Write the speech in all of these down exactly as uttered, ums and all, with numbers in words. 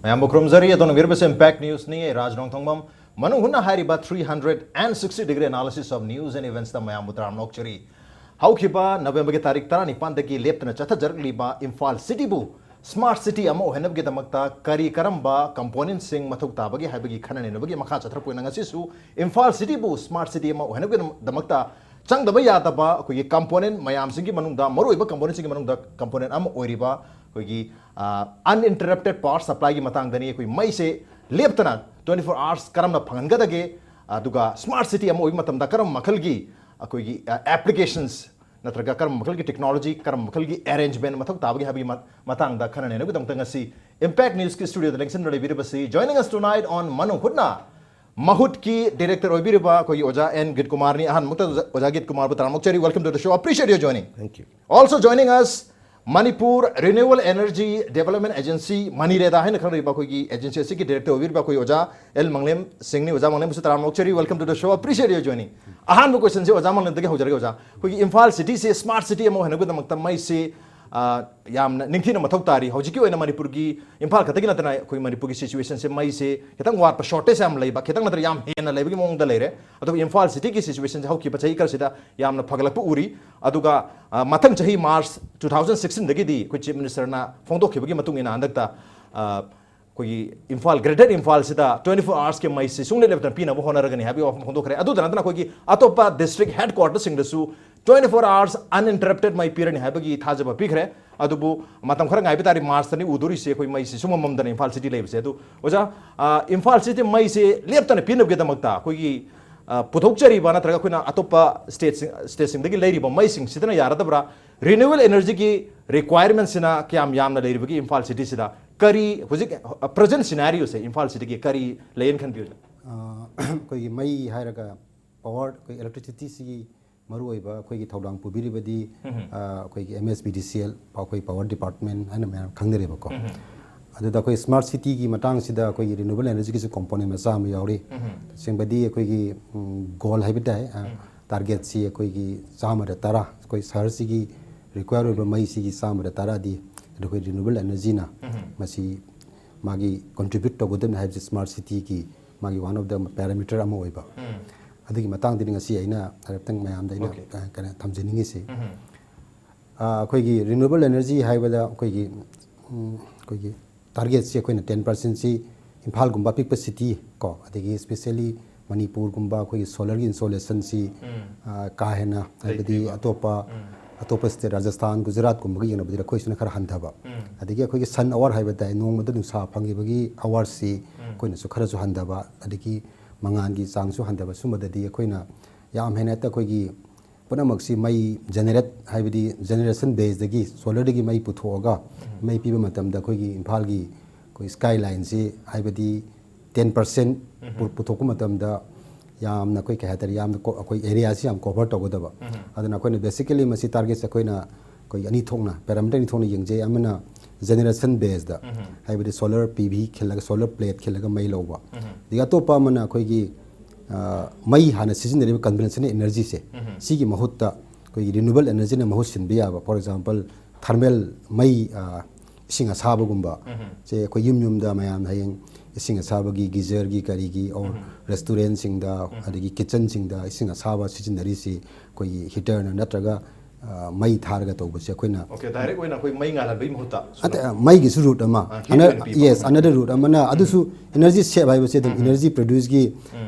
ꯃꯌꯥꯝꯕꯨ ꯈꯨꯔꯨꯝꯖꯔꯤ꯫ ꯑꯗꯣꯝꯅ ꯌꯦꯡꯕꯤꯔꯤꯕꯁꯤ Impact News ꯅꯤ꯫ ꯑꯩ ꯔꯥꯖ ꯅꯣꯡꯊꯣꯡꯕꯝ꯫ ꯃꯅꯨꯡ ꯍꯨꯠꯅ ꯍꯥꯏꯔꯤꯕ three hundred and sixty degree analysis of news and events ꯇ ꯃꯌꯥꯝꯕꯨ ꯇꯔꯥꯝꯅ ꯑꯣꯛꯆꯔꯤ꯫ ꯍꯧꯈꯤꯕ November ꯒꯤ ꯇꯥꯔꯤꯛ ꯇꯔꯥꯅꯤꯄꯥꯟꯗꯒꯤ ꯂꯦꯞꯇꯅ ꯆꯠꯊꯖꯔꯛꯂꯤꯕ ꯏꯝꯐꯥꯜ city ꯕꯨ smart city ꯑꯃ ꯑꯣꯏꯍꯟꯅꯕꯒꯤꯗꯃꯛꯇ ꯀꯔꯤ ꯀꯔꯝꯕ component ꯁꯤꯡ ꯃꯊꯧ ꯇꯥꯕꯒꯦ ꯍꯥꯏꯕꯒꯤ ꯈꯟꯅ ꯅꯩꯅꯕꯒꯤ ꯃꯈꯥ ꯆꯠꯊꯔꯛꯄ ꯑꯣꯏꯅ ꯉꯁꯤꯁꯨ ꯏꯝꯐꯥꯜ city ꯕꯨ smart city ꯑꯃ ꯑꯣꯏꯍꯟꯅꯕꯒꯤꯗꯃꯛꯇ ꯆꯪꯗꯕ ꯌꯥꯗꯕ ꯑꯩꯈꯣꯏꯒꯤ component ꯃꯌꯥꯝꯁꯤꯡꯒꯤ ꯃꯅꯨꯡꯗ, ꯃꯔꯨꯑꯣꯏꯕ component ꯁꯤꯡꯒꯤ ꯃꯅꯨꯡꯗ component ꯑꯃ ꯑꯣꯏꯔꯤꯕ ꯑꯩꯈꯣꯏꯒꯤ, ꯑ, uninterrupted power supply ꯒꯤ ꯃꯇꯥꯡꯗꯅꯤ꯫ ꯑꯩꯈꯣꯏ ꯃꯩꯁꯦ ꯂꯦꯞꯇꯅ twenty four hours ꯀꯔꯝꯅ ꯐꯪꯍꯟꯒꯗꯒꯦ, ꯑꯗꯨꯒ smart city ꯑꯃ ꯑꯣꯏꯕ ꯃꯇꯝꯗ ꯀꯔꯝꯕ ꯃꯈꯜꯒꯤ ꯑꯩꯈꯣꯏꯒꯤ, ꯑ, applications ꯅꯠꯇ꯭ꯔꯒ ꯀꯔꯝꯕ ꯃꯈꯜꯒꯤ technology, ꯀꯔꯝꯕ ꯃꯈꯜꯒꯤ arrangement ꯃꯊꯧ ꯇꯥꯕꯒꯦ ꯍꯥꯏꯕꯒꯤ ꯃ-, ꯃꯇꯥꯡꯗ ꯈꯟꯅ ꯅꯩꯅꯕꯒꯤꯗꯃꯛꯇ ꯉꯁꯤ Impact News ꯀꯤ studio the ꯂꯦꯡꯁꯤꯟꯗꯨꯅ ꯂꯩꯕꯤꯔꯤꯕꯁꯤ, joining us tonight on ꯃꯅꯨꯡ ꯍꯨꯠꯅ, ꯃꯍꯨꯠꯀꯤ director ꯑꯣꯏꯕꯤꯔꯤꯕ ꯑꯩꯈꯣꯏꯒꯤ ꯑꯣꯖꯥ ꯑꯦꯟ ꯒꯤꯠ ꯀꯨꯃꯥꯔꯅꯤ꯫ ꯑꯍꯥꯟꯕꯃꯛꯇ ꯑꯣꯖꯥ, ꯑꯣꯖꯥ ꯒꯤꯠ ꯀꯨꯃꯥꯔꯕꯨ ꯇꯔꯥꯝꯅ ꯑꯣꯛꯆꯔꯤ꯫ Welcome to the show. Appreciate your joining. Thank you. Also joining us, Manipur Renewable Energy Development Agency, ꯃꯅꯤꯔꯦꯗꯥ ꯍꯥꯏꯅ ꯈꯪꯅꯔꯤꯕ ꯑꯩꯈꯣꯏꯒꯤ agency ꯑꯁꯤꯒꯤ director ꯑꯣꯏꯕꯤꯔꯤꯕ ꯑꯩꯈꯣꯏ ꯑꯣꯖꯥ ꯑꯦꯜ ꯃꯪꯂꯦꯝ ꯁꯤꯡꯅꯤ꯫ ꯑꯣꯖꯥ ꯃꯪꯂꯦꯝꯕꯨꯁꯨ ꯇꯔꯥꯝꯅ ꯑꯣꯛꯆꯔꯤ꯫ Welcome to the show. Appreciate your joining. ꯑꯍꯥꯟꯕ question ꯁꯦ ꯑꯣꯖꯥ ꯃꯪꯂꯦꯝꯗꯒꯤ ꯍꯧꯖꯔꯒꯦ ꯑꯣꯖꯥ꯫ ꯑꯩꯈꯣꯏꯒꯤ ꯏꯝꯐꯥꯜ city ꯁꯦ smart city ꯑꯃ ꯑꯣꯏꯍꯟꯅꯕꯒꯤꯗꯃꯛꯇ ꯃꯩꯁꯤ, ꯑ, ꯌꯥꯝꯅ ꯅꯤꯡꯊꯤꯅ ꯃꯊꯧ ꯇꯥꯔꯤ꯫ ꯍꯧꯖꯤꯛꯀꯤ ꯑꯣꯏꯅ ꯃꯅꯤꯄꯨꯔꯒꯤ, ꯏꯝꯐꯥꯜ ꯈꯛꯇꯒꯤ ꯅꯠꯇꯅ ꯑꯩꯈꯣꯏ ꯃꯅꯤꯄꯨꯔꯒꯤ situation ꯁꯦ ꯃꯩꯁꯦ ꯈꯤꯇꯪ ꯋꯥꯠꯄ, shortage ꯌꯥꯝ ꯂꯩꯕ, ꯈꯤꯇꯪ ꯅꯠꯇ꯭ꯔ ꯌꯥꯝ ꯍꯦꯟꯅ ꯂꯩꯕꯒꯤ ꯃꯑꯣꯡꯗ ꯂꯩꯔꯦ꯫ ꯑꯗꯨꯕꯨ ꯏꯝꯐꯥꯜ city ꯒꯤ situation ꯁꯦ ꯍꯧꯈꯤꯕ ꯆꯍꯤ ꯈꯔꯁꯤꯗ ꯌꯥꯝꯅ ꯐꯒꯠꯂꯛꯄ ꯎꯔꯤ꯫ ꯑꯗꯨꯒ, ꯑ, ꯃꯊꯪ ꯆꯍꯤ March two thousand sixteen ꯗꯒꯤꯗꯤ ꯑꯩꯈꯣꯏ Chief Minister ꯅ ꯐꯣꯡꯗꯣꯛꯈꯤꯕꯒꯤ ꯃꯇꯨꯡ ꯏꯟꯅ ꯍꯟꯗꯛꯇ, ꯑ, ꯑꯩꯈꯣꯏꯒꯤ Imphal, Greater ꯏꯝꯐꯥꯜꯁꯤꯗ twenty four hours ꯀꯤ ꯃꯩꯁꯤ ꯁꯨꯡꯂꯦꯞ ꯂꯦꯞꯇꯅ ꯄꯤꯅꯕ ꯍꯣꯠꯅꯔꯒꯅꯤ ꯍꯥꯏꯕꯒꯤ ꯋꯥꯐꯝ ꯐꯣꯡꯗꯣꯛꯈ꯭ꯔꯦ꯫ ꯑꯗꯨꯗ ꯅꯠꯇꯅ ꯑꯩꯈꯣꯏꯒꯤ ꯑꯇꯣꯞꯄ district headquarter ꯁꯤꯡꯗꯁꯨ twenty four hours uninterrupted ꯃꯩ ꯄꯤꯔꯅꯤ ꯍꯥꯏꯕꯒꯤ ꯊꯥꯖꯕ ꯄꯤꯈ꯭ꯔꯦ꯫ ꯑꯗꯨꯕꯨ ꯃꯇꯝ ꯈꯔ ꯉꯥꯏꯕ ꯇꯥꯔꯦ, March ꯇꯅꯤ ꯎꯗꯣꯔꯤꯁꯦ ꯑꯩꯈꯣꯏ ꯃꯩꯁꯤ ꯁꯨꯡꯃꯝ ꯃꯝꯗꯅ ꯏꯝꯐꯥꯜ city ꯂꯩꯕꯁꯦ꯫ ꯑꯗꯨ ꯑꯣꯖꯥ, ꯑ, ꯏꯝꯐꯥꯜ city ꯃꯩꯁꯦ ꯂꯦꯞꯇꯅ ꯄꯤꯅꯕꯒꯤꯗꯃꯛꯇ ꯑꯩꯈꯣꯏꯒꯤ, ꯑ, ꯄꯨꯊꯣꯛꯆꯔꯤꯕ ꯅꯠꯇ꯭ꯔꯒ ꯑꯩꯈꯣꯏꯅ ꯑꯇꯣꯞꯄ state ꯁꯤꯡ, state ꯁꯤꯡꯗꯒꯤ ꯂꯩꯔꯤꯕ ꯃꯩꯁꯤꯡꯁꯤꯗꯅ ꯌꯥꯔꯗꯕ꯭ꯔꯥ? Renewable energy ꯒꯤ requirement ꯁꯤꯅ ꯀꯌꯥꯝ ꯌꯥꯝꯅ ꯂꯩꯔꯤꯕꯒꯦ ꯏꯝꯐꯥꯜ city ꯁꯤꯗ? ꯀꯔꯤ ꯍꯧꯖꯤꯛ, ꯑ, present scenario ꯁꯦ ꯏꯝꯐꯥꯜ city ꯒꯤ ꯀꯔꯤ ꯂꯩꯌꯦꯅ ꯈꯟꯕꯤ ꯑꯣꯖꯥ? ꯑ, ꯑꯩꯈꯣꯏꯒꯤ ꯃꯩ ꯍꯥꯏꯔꯒ power, ꯑꯩꯈꯣꯏ electricity ꯁꯤꯒꯤ ꯃꯔꯨꯑꯣꯏꯕ ꯑꯩꯈꯣꯏꯒꯤ ꯊꯧꯗꯥꯡ ꯄꯨꯕꯤꯔꯤꯕꯗꯤ, ꯑ, ꯑꯩꯈꯣꯏꯒꯤ M S P D C L, ꯑꯩꯈꯣꯏ power department ꯍꯥꯏꯅ ꯃꯌꯥꯝ ꯈꯪꯅꯔꯦꯕꯀꯣ꯫ ꯑꯗꯨꯗ ꯑꯩꯈꯣꯏ smart city ꯒꯤ ꯃꯇꯥꯡꯁꯤꯗ ꯑꯩꯈꯣꯏꯒꯤ renewable energy ꯒꯤꯁꯨ component ꯃꯆꯥ ꯑꯃ ꯌꯥꯎꯔꯤ꯫ ꯇꯁꯦꯡꯕꯗꯤ ꯑꯩꯈꯣꯏꯒꯤ, ꯎꯝ, goal ꯍꯥꯏꯕ ꯇꯥꯏ, ꯑ, target ꯁꯤ ꯑꯩꯈꯣꯏꯒꯤ ꯆꯥꯝꯃꯗ ꯇꯔꯥ, ꯑꯩꯈꯣꯏ ꯁꯍꯔꯁꯤꯒꯤ require ꯑꯣꯏꯕ ꯃꯩꯁꯤꯒꯤ ꯆꯥꯝꯃꯗ ꯇꯔꯥꯗꯤ ꯑꯩꯈꯣꯏ renewable energy ꯅ ꯃꯁꯤ ꯃꯥꯒꯤ ꯀꯣꯟꯇ꯭ꯔꯤꯕ꯭ꯌꯨꯠ ꯇꯧꯒꯗꯕꯅꯤ ꯍꯥꯏꯕꯁꯤ ꯁ꯭ꯃꯥꯔꯠ ꯁꯤꯇꯤꯒꯤ ꯃꯥꯒꯤ ꯋꯥꯟ ꯑꯣꯐ ꯗ ꯄꯦꯔꯥꯃꯤꯇꯔ ꯑꯃ ꯑꯣꯏꯕ꯫ ꯑꯗꯨꯒꯤ ꯃꯇꯥꯡꯗꯅꯤ ꯉꯁꯤ ꯑꯩꯅ ꯍꯥꯏꯔꯞꯇꯪ ꯃꯌꯥꯝꯗ ꯑꯩꯅ Okay. ꯑ, ꯀꯩꯅꯣ ꯊꯝꯖꯅꯤꯡꯉꯤꯁꯤ꯫ ꯑ, ꯑꯩꯈꯣꯏꯒꯤ ꯔꯤꯅ꯭ꯌꯨꯑꯦꯕꯜ ꯑꯦꯅꯔꯖꯤ ꯍꯥꯏꯕꯗ ꯑꯩꯈꯣꯏꯒꯤ ꯎꯝ, ꯑꯩꯈꯣꯏꯒꯤ ꯇꯥꯔꯒꯦꯠꯁꯤ ꯑꯩꯈꯣꯏꯅ ꯇꯦꯟ ꯄꯥꯔꯁꯦꯟꯁꯤ ꯏꯝꯐꯥꯜꯒꯨꯝꯕ ꯑꯄꯤꯛꯄ ꯁꯤꯇꯤ ꯀꯣ, ꯑꯗꯒꯤ ꯏꯁꯄꯤꯁꯦꯜꯂꯤ ꯃꯅꯤꯄꯨꯔꯒꯨꯝꯕ ꯑꯩꯈꯣꯏꯒꯤ ꯁꯣꯂꯔꯒꯤ ꯏꯟꯁꯣꯂꯦꯁꯟꯁꯤ ꯑ, ꯀꯥ ꯍꯦꯟꯅ ꯍꯥꯏꯕꯗꯤ ꯂꯩꯇꯦꯕ꯫ ꯑꯇꯣꯞꯄ ꯑꯇꯣꯞꯄ ꯁ꯭ꯇꯦꯠ ꯔꯥꯖꯁꯊꯥꯟ ꯒꯨꯖꯔꯥꯠꯀꯨꯝꯕꯒ ꯌꯦꯡꯅꯕꯗꯤ ꯑꯩꯈꯣꯏꯁꯤꯅ ꯈꯔ ꯍꯟꯊꯕ꯫ ꯑꯗꯒꯤ ꯑꯩꯈꯣꯏꯒꯤ ꯁꯟ ꯑꯋꯥꯔ ꯍꯥꯏꯕ ꯇꯥꯏ, ꯅꯣꯡꯃꯗ ꯅꯨꯡꯁꯥ ꯐꯪꯉꯤꯕꯒꯤ ꯑꯋꯥꯔꯁꯤ ꯑꯩꯈꯣꯏꯅꯁꯨ ꯈꯔꯁꯨ ꯍꯟꯊꯕ, ꯑꯗꯒꯤ ꯃꯉꯥꯜꯒꯤ ꯆꯥꯡꯁꯨ ꯍꯟꯊꯕ꯫ ꯁꯨꯝꯕꯗꯗꯤ ꯑꯩꯈꯣꯏꯅ ꯌꯥꯝ ꯍꯦꯟꯅ ꯍꯦꯛꯇ ꯑꯩꯈꯣꯏꯒꯤ ꯄꯨꯝꯅꯃꯛꯁꯤ ꯃꯩ ꯖꯦꯅꯦꯔꯦꯠ ꯍꯥꯏꯕꯗꯤ ꯖꯦꯅꯦꯔꯦꯁꯟ ꯕꯦꯁꯇꯒꯤ ꯁꯣꯂꯔꯗꯒꯤ ꯃꯩ ꯄꯨꯊꯣꯛꯑꯒ ꯃꯩ ꯄꯤꯕ ꯃꯇꯝꯗ ꯑꯩꯈꯣꯏꯒꯤ ꯏꯝꯐꯥꯜꯒꯤ ꯑꯩꯈꯣꯏ ꯁ꯭ꯀꯥꯏ ꯂꯥꯏꯟꯁꯤ ꯍꯥꯏꯕꯗꯤ ꯇꯦꯟ ꯄꯥꯔꯁꯦꯟ ꯄꯨꯊꯣꯛꯄ ꯃꯇꯝꯗ ꯌꯥꯝꯅ ꯑꯩꯈꯣꯏ ꯀꯩ ꯍꯥꯏꯇꯥꯔꯦ, ꯌꯥꯝꯅ ꯀꯣ- ꯑꯩꯈꯣꯏ ꯑꯦꯔꯤꯌꯥꯁꯤ ꯌꯥꯝ ꯀꯣꯚꯔ ꯇꯧꯒꯗꯕ꯫ ꯑꯗꯨꯅ ꯑꯩꯈꯣꯏꯅ ꯕꯦꯁꯤꯀꯦꯂꯤ ꯃꯁꯤ ꯇꯥꯔꯒꯦꯠꯁꯦ ꯑꯩꯈꯣꯏꯅ ꯑꯩꯈꯣꯏ ꯑꯅꯤ ꯊꯣꯛꯅ, ꯄꯦꯔꯥꯃꯤꯇꯔ ꯑꯅꯤ ꯊꯣꯛꯅ ꯌꯦꯡꯖꯩ꯫ ꯑꯃꯅ ꯖꯦꯅꯦꯔꯦꯁꯟ ꯕꯦꯁꯗ, ꯍꯥꯏꯕꯗꯤ ꯁꯣꯂꯔ ꯄꯤ ꯚꯤ ꯈꯤꯜꯂꯒ, ꯁꯣꯂꯔ ꯄ꯭ꯂꯦꯠ ꯈꯤꯜꯂꯒ ꯃꯩ ꯂꯧꯕ꯫ ꯑꯗꯒꯤ ꯑꯇꯣꯞꯄ ꯑꯃꯅ ꯑꯩꯈꯣꯏꯒꯤ ꯑ, ꯃꯩ ꯍꯥꯟꯅ ꯁꯤꯖꯤꯟꯅꯔꯤꯕ ꯀꯟꯚꯦꯟꯁꯅꯦꯜ ꯑꯦꯅꯔꯖꯤꯁꯦ, ꯁꯤꯒꯤ ꯃꯍꯨꯠꯇ ꯑꯩꯈꯣꯏꯒꯤ ꯔꯤꯅ꯭ꯌꯨꯑꯦꯕꯜ ꯑꯦꯅꯔꯖꯤꯅ ꯃꯍꯨꯠ ꯁꯤꯟꯕ ꯌꯥꯕ, ꯐꯣꯔ ꯑꯦꯛꯖꯥꯝꯄꯜ ꯊꯔꯃꯦꯜ ꯃꯩ, ꯑ, ꯏꯁꯤꯡ ꯑꯁꯥꯕꯒꯨꯝꯕ ꯁꯦ ꯑꯩꯈꯣꯏ ꯌꯨꯝ ꯌꯨꯝꯗ ꯃꯌꯥꯝꯅ ꯍꯌꯦꯡ ꯏꯁꯤꯡ ꯑꯁꯥꯕꯒꯤ ꯒꯤꯖꯔꯒꯤ ꯀꯔꯤꯒꯤ ꯑꯣꯔ ꯔꯦꯁꯇꯨꯔꯦꯟꯁꯤꯡꯗ, ꯑꯗꯒꯤ ꯀꯤꯠꯆꯟꯁꯤꯡꯗ ꯏꯁꯤꯡ ꯑꯁꯥꯕ ꯁꯤꯖꯤꯟꯅꯔꯤꯁꯤ ꯑꯩꯈꯣꯏꯒꯤ ꯍꯤꯇꯔꯅ ꯅꯠꯇ꯭ꯔꯒ ꯑ, ꯃꯩ ꯊꯥꯔꯒ ꯇꯧꯕꯁꯦ ꯑꯩꯈꯣꯏꯅ Okay, direct ꯑꯣꯏꯅ ꯑꯩꯈꯣꯏ ꯃꯩ ꯉꯥꯜꯍꯟꯕꯒꯤ ꯃꯍꯨꯠꯇ ꯑꯇꯩ, ꯃꯩꯒꯤꯁꯨ ꯔꯨꯠ ꯑꯃ, ꯑ, heat ꯑꯣꯏꯅ ꯄꯤꯕ꯫ ꯌꯦꯁ, ꯑꯅꯗꯔ ꯔꯨꯠ ꯑꯃꯅ, ꯑꯗꯨꯁꯨ ꯏꯅꯔꯖꯤ ꯁꯦꯞ ꯍꯥꯏꯕꯁꯦ ꯑꯗꯨꯝ ꯏꯅꯔꯖꯤ ꯄ꯭ꯔꯗ꯭ꯌꯨꯁꯀꯤ